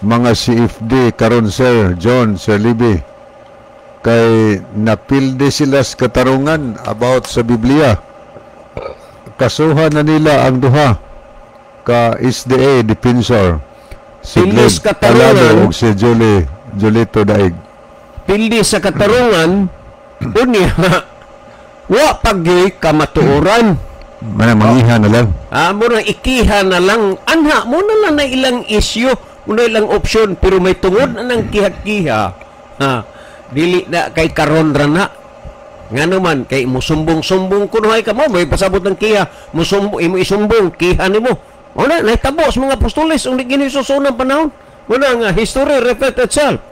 mga CFD karon, Sir John, Sir Libby, kay napilde sila sa katarungan about sa Biblia. Kasuhan na nila ang duha ka SDA defensor, si Pildi Glenn sa katarungan. Calado ug si Julie Julito Daig. Pildi sa katarungan, unya wa pagyoy kamatuoran. Mana mangiha na lang. Ah, mura ikiha na lang. Anha, mo na lang na ilang issue, mo na ilang option, pero may tungod na ng kiha-kiha. Ha, dili na kay karon ra na. Nga naman, kay musumbong-sumbong kuno ay kamo, may pasabot ng kiha, musumbong, imo isumbong, kiha nimo. O na, nahitabo sa mga apostoles, ang gini sa unang panahon. Muna nga, history repeat itself.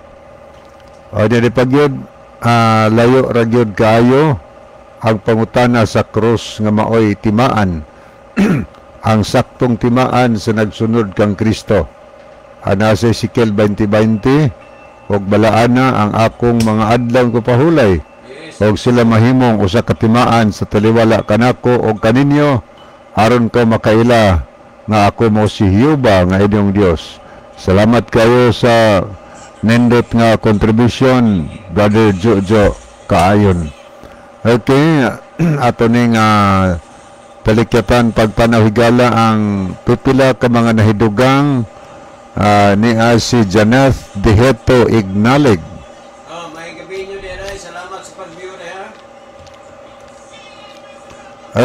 O di pa gyud layo ra gyud kaayo ang pangutana sa krus nga maoy timaan ang saktong timaan sa nagsunod kang Kristo. Ana sa Ezekiel 20:20, "Og balaana ang akong mga adlaw ko pahulay og sila mahimong usa ka timaan sa taliwala kanako og kaninyo aron ko makaila nga ako mo si Jehova nga inyong Dios." Salamat kayo sa nindot nga contribution, Brother Jojo Kaayon. Okay, ato ning talikyatan pagpanaw, higala, ang pipila ka mga nahidugang ni si Janeth Diheto Ignalig. Oh, may gabi nyo din ay. Salamat sa pag-view na ha.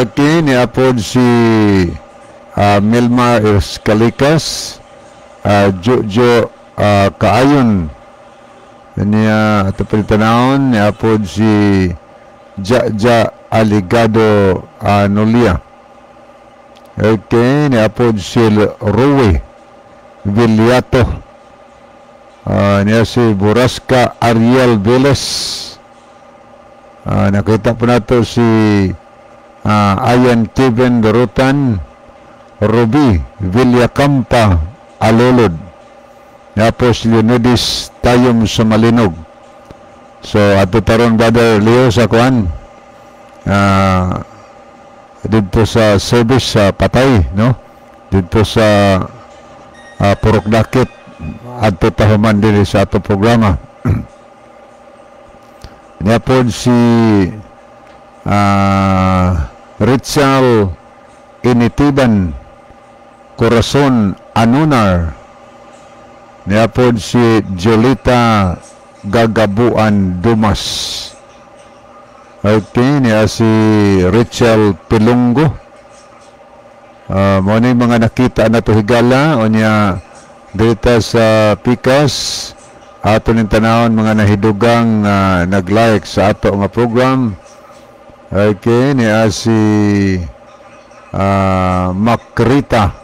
Okay, ni apod si Milma Escalicas, Jojo Kaayon. Niya ato palitanawon ni apod si Jaja Aligado Nolia. Okay, ni apod si Rowe Villato. Niya si Buraska Ariel Velez. Nakita po nato si Ayan Kevin Dorutan, Ruby Villacampa Alolod. Tapos Leonidis Tayom sa Malinog. So ato taron, Brother Leo, sa kuan didto sa service sa patay, no, didto sa Purok Dakit, adto tahuman diri sa ato programa. Niya pod si Richel Initiban Corazon Anunar. Niya pod si Jolita Gagabuan Dumas. Okay, niya si Rachel Pilunggo. Mo ni mga nakita na to, higala. O niya dito sa Pikas, ato ning tanawon mga nahidugang nag-like sa ato nga program. Okay, niya si Makrita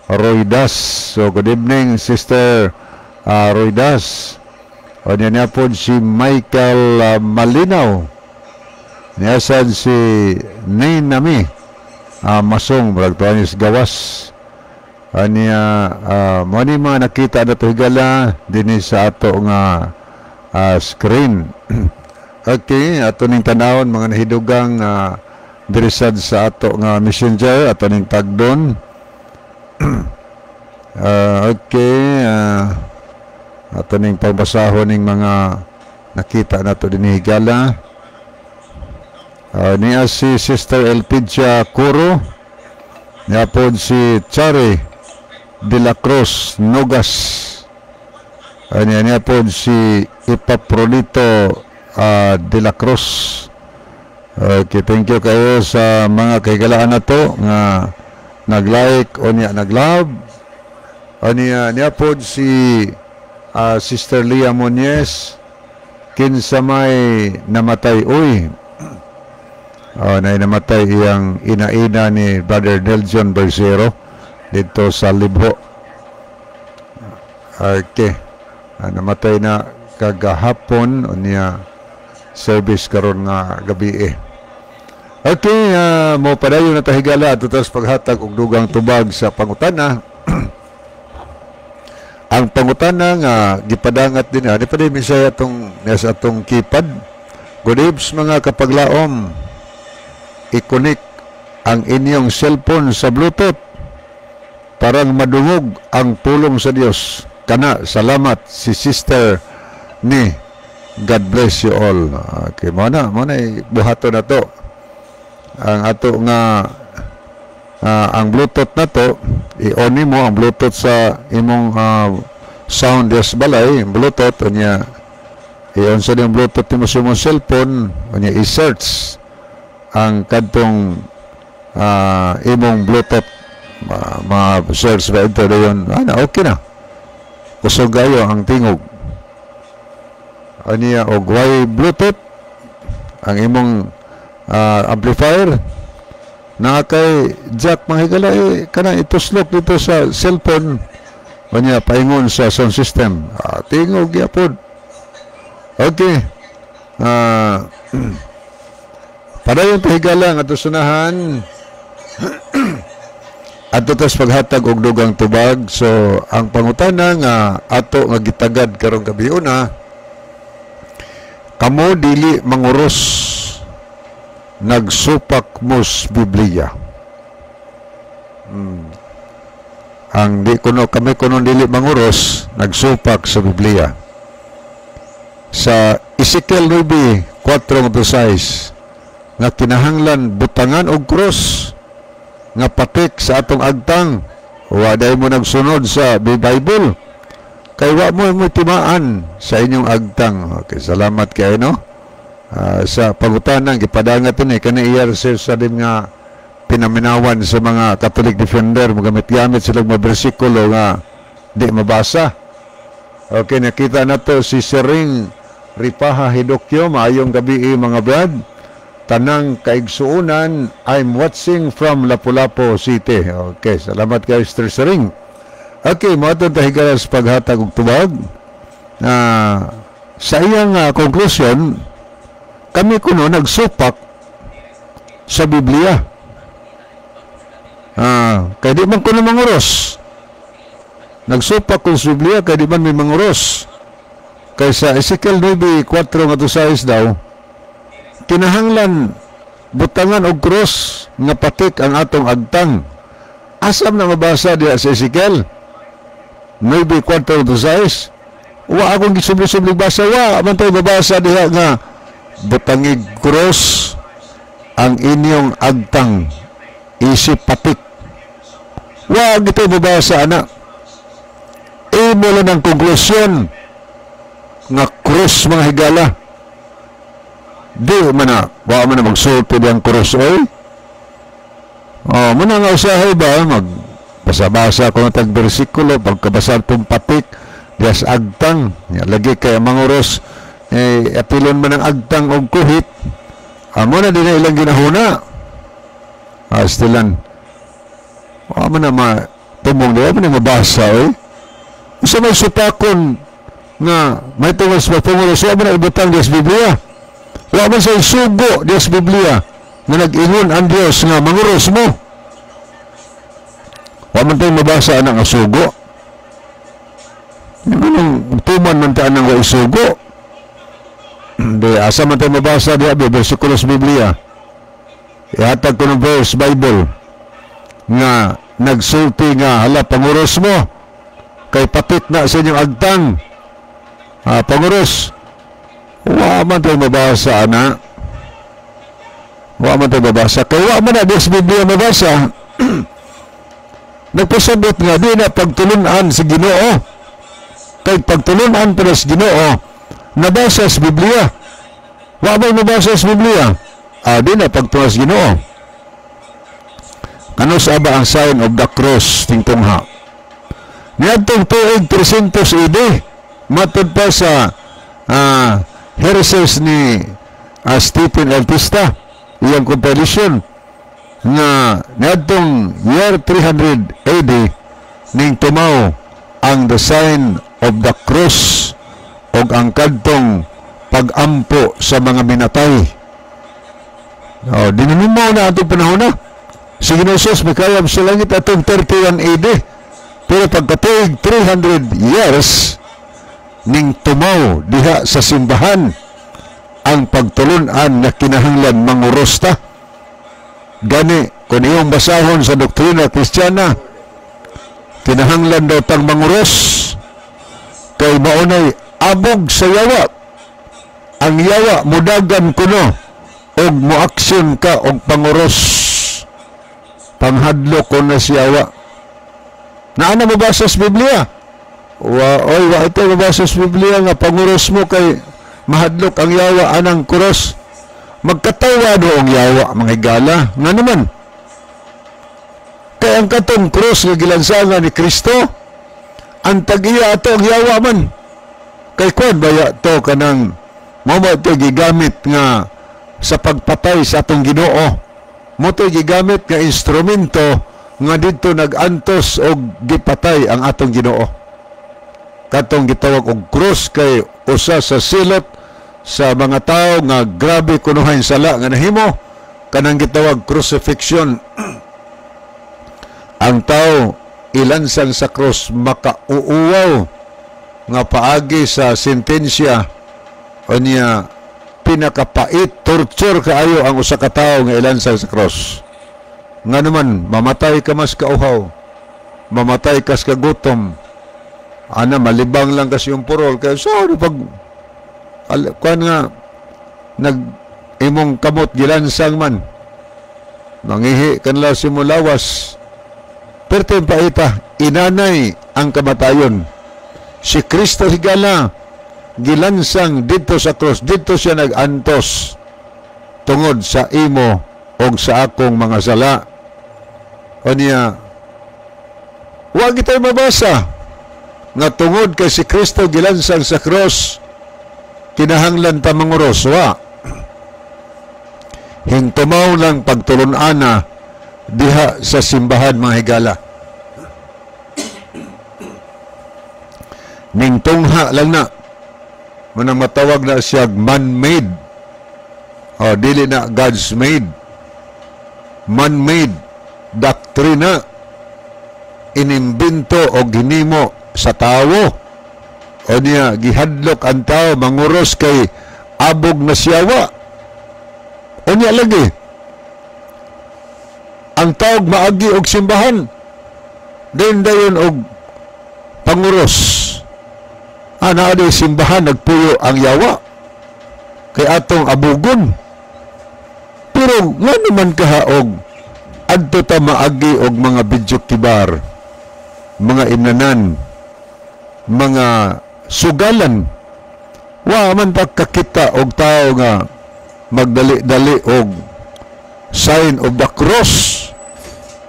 Roydas. So good evening, Sister Roydas. O niya niya po si Michael Malinaw. Niya sad si Ninami Masong, murag tuwa niya sa gawas. Aniya mo ni mga nakita na to, higala, dinhi sa ato nga screen. Okay, ato ning tanawon mga nahidugang diri sad sa ato nga Messenger, ato ning tagdon. Okay, ato ning pagbasahon ning mga nakita nato dinhi, higala. Niya si Sister Elpidia Curo. Niya po si Chari de la Cruz Nogas. Niya po si Ipaprolito de la Cruz. Okay, thank you kayo sa mga kahigalaan na to nga nag-like o niya nag-love. O niya, niya po si Sister Leah Muñez, kinsa may namatay uy. Oh, na namatay iyang ina-ina ni Brother Nelson Berzero dito sa Libho. Okay. Namatay na kagahapon o niya service karon nga gabi eh. Okay, mo padayon na ta, higala, ato tas paghatag og dugang tubag sa pangutana. Ang pangutana nga gipadangat din di pa din misay atong nasa atong keypad. Good eves, mga kapaglaom. I-connect ang inyong cellphone sa Bluetooth parang madungog ang pulong sa Dios. Kana, salamat si Sister ni. God bless you all. Okay, mo na buhato na to. Ang ato nga ang Bluetooth na to, i-on mo ang Bluetooth sa imong sound des balay, Bluetooth unya i-on sa imong Bluetooth nimo sa imong cellphone, unya i-search ang kadtong imong Bluetooth, ma-search ba ito dayon, ano, okay na, kusog kayo ang tingog aniya. Og why Bluetooth ang imong amplifier na kay jack, mga higala, eh, kana ituslok dito sa cellphone, kanya paingon sa sound system, tingog gyapon. Okay, padayon ta, higala, nga sunahan ato tas paghatag og dugang tubag. So ang pangutana nga ato nga gitagad karong gabi una: kamo dili manguros, nagsupak mos Biblia. Ang di kuno, kami kuno dili manguros, nagsupak sa Biblia. Sa Ezekiel 9:4-6 nga kinahanglan butangan og krus nga patik sa atong agtang, wa day mo nagsunod sa Bible kay wa mo mo timaan sa inyong agtang. Okay, salamat kay no sa pangutana gipadangat ni kani iya sir sa din nga pinaminawan sa mga Catholic defender, magamit-gamit sila mga bersikulo nga di mabasa. Okay, nakita na to si Sering Ripaha Hidokyo. Maayong gabi eh, mga brad. Tanang kaigsuunan, I'm watching from Lapu-Lapu City. Okay, salamat kay Sir Sering. Okay, mo atong tahigala sa paghatag og tubag. Na sa iyang conclusion, kami kuno nagsupak Sa Biblia. Ah, kay di man kuno manguros. Nagsupak ko sa Biblia kay di man may manguros. Kay sa Ezekiel 9:4 ngadto 6 daw, kinahanglan butangan og cross nga patik ang atong agtang. Asam na mabasa diya sa Ezekiel 9:4 to 6? Wa akong gisubli-subli basa, wa man tayo mabasa diha nga butangig cross ang inyong agtang isip patik. Wa gito mabasa ana. Imo lang ang konklusyon nga cross, mga higala. Di man na, wa man na magsulti ang cross oy. Oh, muna nga usahay ba mag basa-basa ko tag bersikulo pagkabasa tong patik dias agtang ya, lagi kay manguros eh apilon man ang agtang og kuhit. Amo na din na ilang ginahuna. Astilan wa man na ma tumong di man na mabasa oy. Usa may supakon nga may tungod sa panguros, wa man na ibutang dias Biblia. Wa man sa sugo dias Biblia nga nag-ingon ang Dios nga manguros mo. Wa man tayo mabasa anang asugo. Anong tuman man ta anang wa isugo? Di, asa man tayo mabasa diha be bersikulo sa Biblia? Ihatag ko ng verse Bible nga nagsulti nga hala, panguros mo kay patik na sa inyong agtang. Ah, panguros. Wa man tayo mabasa ana. Wa man tayo mabasa. Kay wa man na di sa Biblia mabasa. Nagpasabot nga di na pagtulunan si Ginoo. Kay pagtulunan para sa Ginoo, nabasa sa Biblia. Wa man mabasa sa Biblia. Ah, di na pagtulunan sa Ginoo. Kano sa ba ang sign of the cross tingtungha? Niadtong tuig 300 AD, matud pa sa heresies ni Stephen Eltista, iyang compilation nga niadtong year 300 AD ning tumaw ang the sign of the cross og ang kadtong pag-ampo sa mga minatay. Oh, dinunumaw na atong panahon na. Si Ginoo Jesus mikayab sa langit atong 31 AD. Pero pagkatuig 300 years ning tumaw diha sa simbahan ang pagtulunan na kinahanglan mangurosta. Gani, kung iyong basahon sa doktrina Kristiyana, kinahanglan daw tang manguros kay maunay abog sa yawa. Ang yawa mudagan kuno og moaksyon ka og panguros. Panghadlok ko na si yawa. Naana mabasa sa Biblia? Wa, oy, wa ito mabasa sa Biblia nga panguros mo kay mahadlok ang yawa anang kuros. Magkatawa do ang yawa, mga higala. Nga naman, kay ang katong cross nga gilansangan ni Kristo, ang tag-iya ato ang yawa man. Kay kuan baya to kanang mao ba ito gigamit nga sa pagpatay sa atong Ginoo? Mo to gigamit nga instrumento nga didto nag-antos og gipatay ang atong Ginoo. Katong gitawag og cross kay usa sa silot sa mga tao nga grabe kunuhay sala nga nahimo, kanang gitawag crucifixion. Ang tao ilansang sa cross, makauuwaw nga paagi sa sentensya o niya pinakapait, torture kaayo ang usa ka tawo nga ilansang sa cross. Nga naman, mamatay ka mas kauhaw, mamatay kas kagutom, ana malibang lang kasi yung purol kay so ano pag kuan nga nag imong kamot gilansang man, mangihi kanla si mulawas. Perti paita inanay ang kamatayon. Si Kristo, higala, gilansang didto sa cross, didto siya nag-antos tungod sa imo og sa akong mga sala. O niya, wa gitay mabasa nga tungod kay si Kristo gilansang sa cross, kinahanglan ta manguros. Wa. Hintumaw lang pagtulun-ana diha sa simbahan, mga higala. Ning tungha lang na manang matawag na siya man-made o dili na God's made. Man-made doktrina, inimbento o ginimo sa tawo. O niya gihadlok ang tao manguros kay abog na siyawa. O niya lagi ang tawag maagi og simbahan dayon dayon og panguros. Ana adi simbahan nagpuyo ang yawa kay atong abugon. Pero nga naman kahaog adto ta maagi og mga video kibar, mga inanan, mga sugalan, wa man ta kakita og tao nga magdali-dali og sign of the cross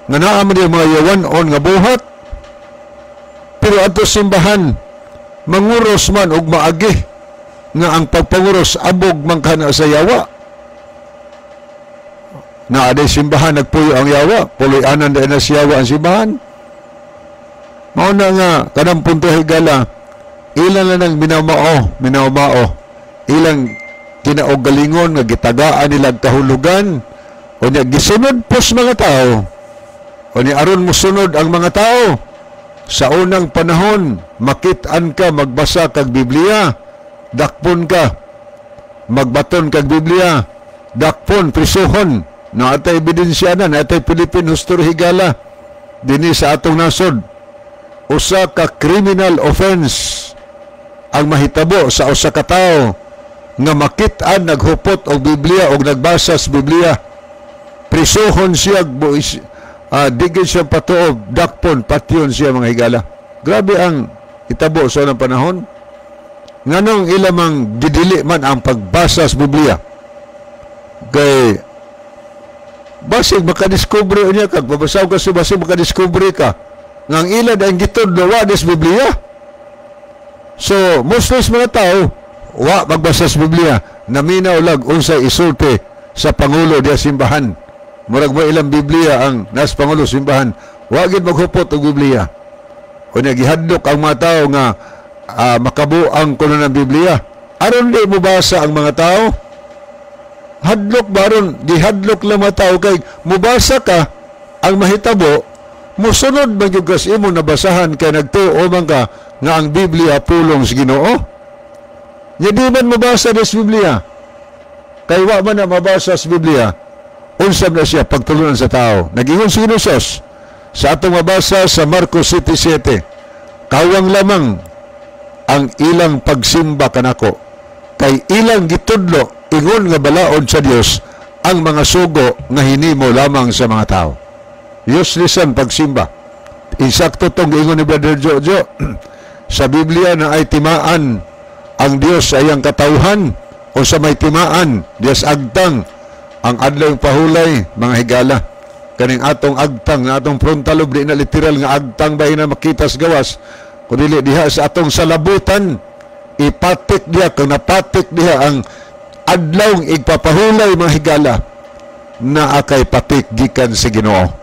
nga naa man yung mga yawan-on nga buhat. Pero adto simbahan manguros man og maagi nga ang pagpanguros abog man kana sa yawa. Na aday simbahan nagpuyo ang yawa, puloy-anan dahil na siyawa ang simbahan. Mao na nga kanang punto, higala, ilan na nang minamao ilang kinaogalingon nga gitagaan nila kahulugan o niya gisunod pos mga tao. O niya aron mosunod ang mga tao, sa unang panahon makit-an ka magbasa kag Biblia, dakpon ka, magbaton kag Biblia, dakpon, prisuhon. Na atay ebidensya na, na atay Philippine history, higala, dinhi sa atong nasod. Usa ka criminal offense ang mahitabo sa usa ka tawo nga makit-an naghupot og Biblia og nagbasa sa Biblia. Prisuhon siya, buis, digid siya patuob, dakpon, patyon siya, mga higala. Grabe ang itabo sa unang panahon. Nganong ilamang gidili man ang pagbasa sa Biblia? Kay basig makadiskubre niya kag babasaw ka sa basig makadiskubre ka nga ang ila ang gitudlo wa des Biblia. So, mostly sa mga tao wa magbasa sa Biblia, naminaw lag unsay isulti sa pangulo diya simbahan. Murag mo ilang Biblia ang nas pangulo simbahan. Wa gid maghupot og Biblia. Unya gihadlok ang mga tao nga makabuang kuno ng Biblia. Aron di mobasa ang mga tao. Hadlok baron, gihadlok lang mga tao kay mubasa ka, ang mahitabo musunod man gyud kas imo nabasahan kay nagtuo man ka nga ang Biblia pulong sa Ginoo. Nya di man mabasa des Biblia. Kay wa man na mabasa sa Biblia, unsa na siya pagtulunan sa tao? Nag-ingon si Ginoo sa atong mabasa sa Marcos 7:7, "Kawang lamang ang ilang pagsimba kanako kay ilang gitudlo ingon nga balaod sa Dios ang mga sugo nga hinimo lamang sa mga tao." Useless ang pagsimba. Insakto tong giingon ni Brother Jojo. Sa Biblia na ay timaan ang Dios sa iyang katawhan o sa may timaan Dios agtang ang adlaw pahulay, mga higala. Kaning atong agtang na atong frontal lobe, di na literal nga agtang ba na makita sa gawas, kundi diha sa atong salabutan ipatik diha. Kung napatik diha ang adlaw igpapahulay, mga higala, na akay patik gikan sa Ginoo.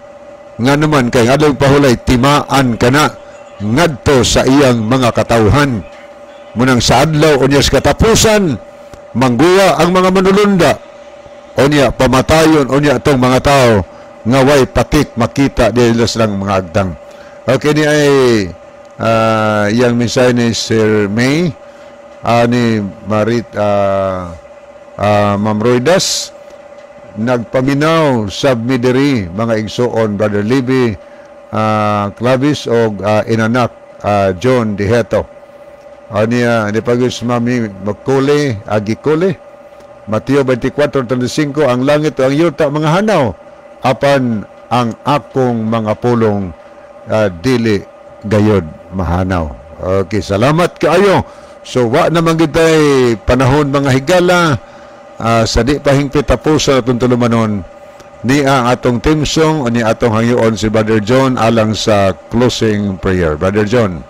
Nga naman kay adlaw pahulay timaan kana ngadto sa iyang mga katawhan. Munang sa adlaw unya sa katapusan mangguwa ang mga manulunda, unya pamatayon unya atong mga tao nga way patik makita dili lang mga agtang. Okay, ni ay iyang mensahe ni Sir May, ni Marit, Ma'am Roidas, nagpaminaw sa midiri mga igsuon, Brother Libby Clavis og inanak John Diheto. Aniya ni pagis Mami Makule Agikule. Mateo 24:35, "Ang langit o ang yuta mga hanaw apan ang akong mga pulong dili gayod mahanaw." Okay, salamat kaayo. So wa naman kitay panahon, mga higala, sa di pa hingpit tapos sa atong tulumanon ni ang atong theme song o ni atong hangyoon si Brother John alang sa closing prayer. Brother John.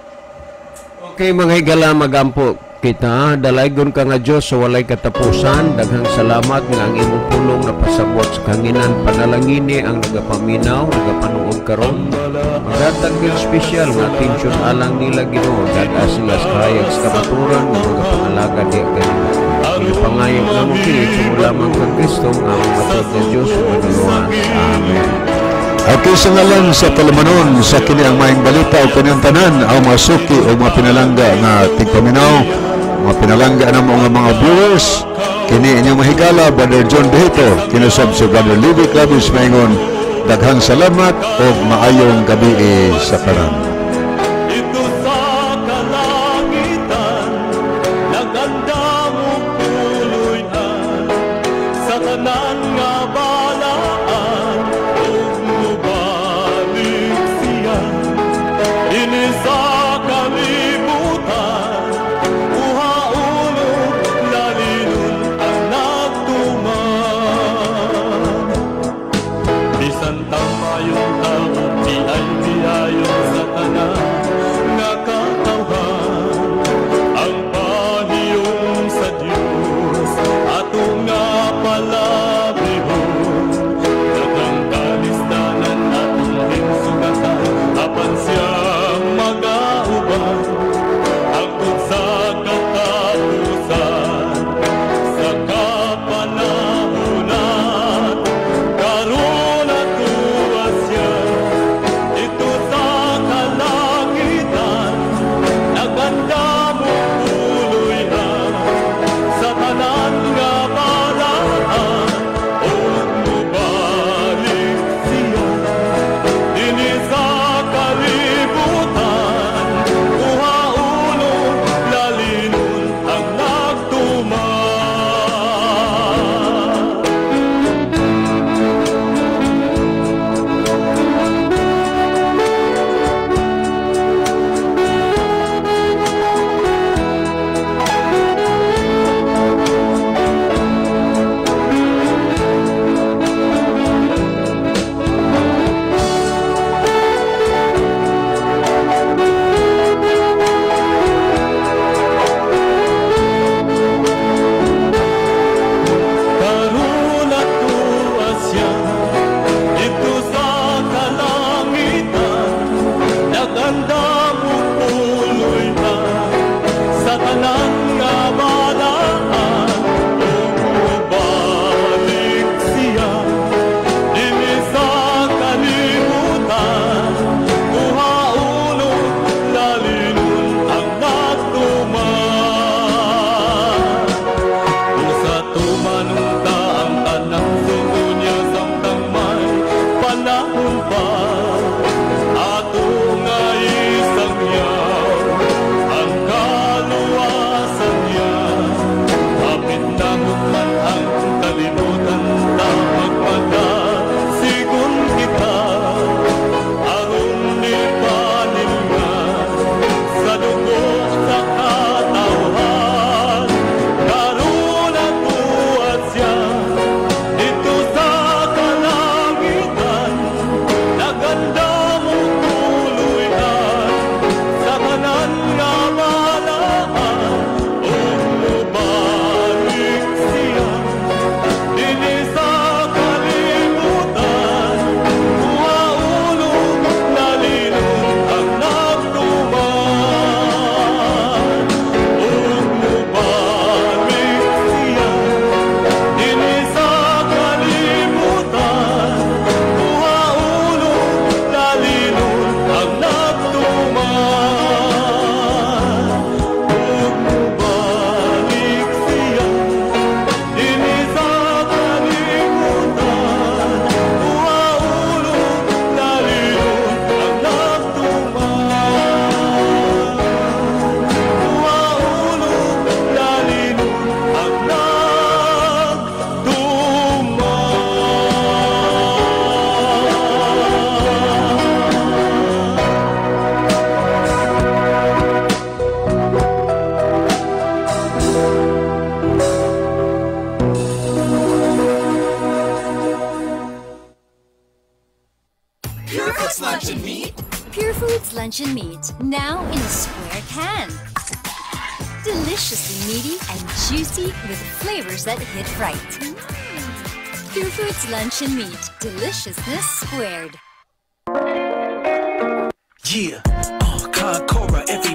Okay, mga higala, magampo kita. Dalaygon ka nga Diyos sa walay katapusan. Daghang salamat nga ang imong pulong napasabot sa kanginan. Panalangini ang nagapaminaw, nagapanuog karon. Maghatag gyud espesyal nga atensyon alang nila, Ginoo. Dad-a sila sa kahayag sa kamaturan nga mga pangalaga diya kanila. Ginapangayo namo kini sa lamang kang Kristo nga among matuod nga Dios ug Manluluwas. Amen. Okay, sa ngalan sa tulumanon sa kini ang maayong balita o kaniyang tanan ang mga suki o mga pinalangga nga tigpaminaw, mga pinalangga namo nga mga viewers, kini inyong mahigala, Brother John Behito, kinusab si Brother Levi Clavis, maingon daghang salamat ug maayong gabi sa tanan. Ito sa kalangitan, naganda mo puloy-an, sa tanan nga balaan, ug mubalik siya. Ini sa kalibutan, uha-ulo, lalinon ang nagtuman. Bisan tamayon tao, piay-piayon sa tanan nga katawhan. Ang pahiyom sa Dios ato nga palabihon. Daghang kalisdanan atong hinsugatan, apan siya magauban. Hangtod sa katapusan, sa kapanahonan, karon atuwa siya. Ito sa kalangitan, naganda mo puloy-an, sa tanan nga balaan, ug mubalik siya. Dini sa kalibutan, uha-ulo, lalinon ang nagtuman. Karon atuwa siya, dito sa kalangitan, naganda mo puloy-an, sa tanan nga balaan, ug mubalik siya. Dini sa kalibutan, uha-ulo, lalinon ang nagtuman. Kung sa tumanong ta ang tanang sugo niya samtang may panahon pa, ato nga isangyaw ang kaluwasan niya. Hapit na man ang kalibutan, ta magpagasigon kita, aron di paningan sa dugo sa katawhan. Karon atuwa siya, dito sa kalangitan, naganda mo tuloy-an, sa tanan nga balaan, ug mubalik siya. Dini sa kalibutan, uha-ulo, lalinon ang nagtuman. Ug mubalik siya. Dini sa kalibutan, uha-ulo, lalinon ang nagtuman. Ug mubalik siya. Dini sa kalibutan, uha-ulo, lalinon ang nagtuman. Uha-ulo, lalinon ang nagtuman. Pure Foods Luncheon Meat? Pure Foods Luncheon Meat, now in a square can. Deliciously meaty and juicy with flavors that hit right. Pure Foods Luncheon Meat, deliciousness squared. Yeah, Con Cora, every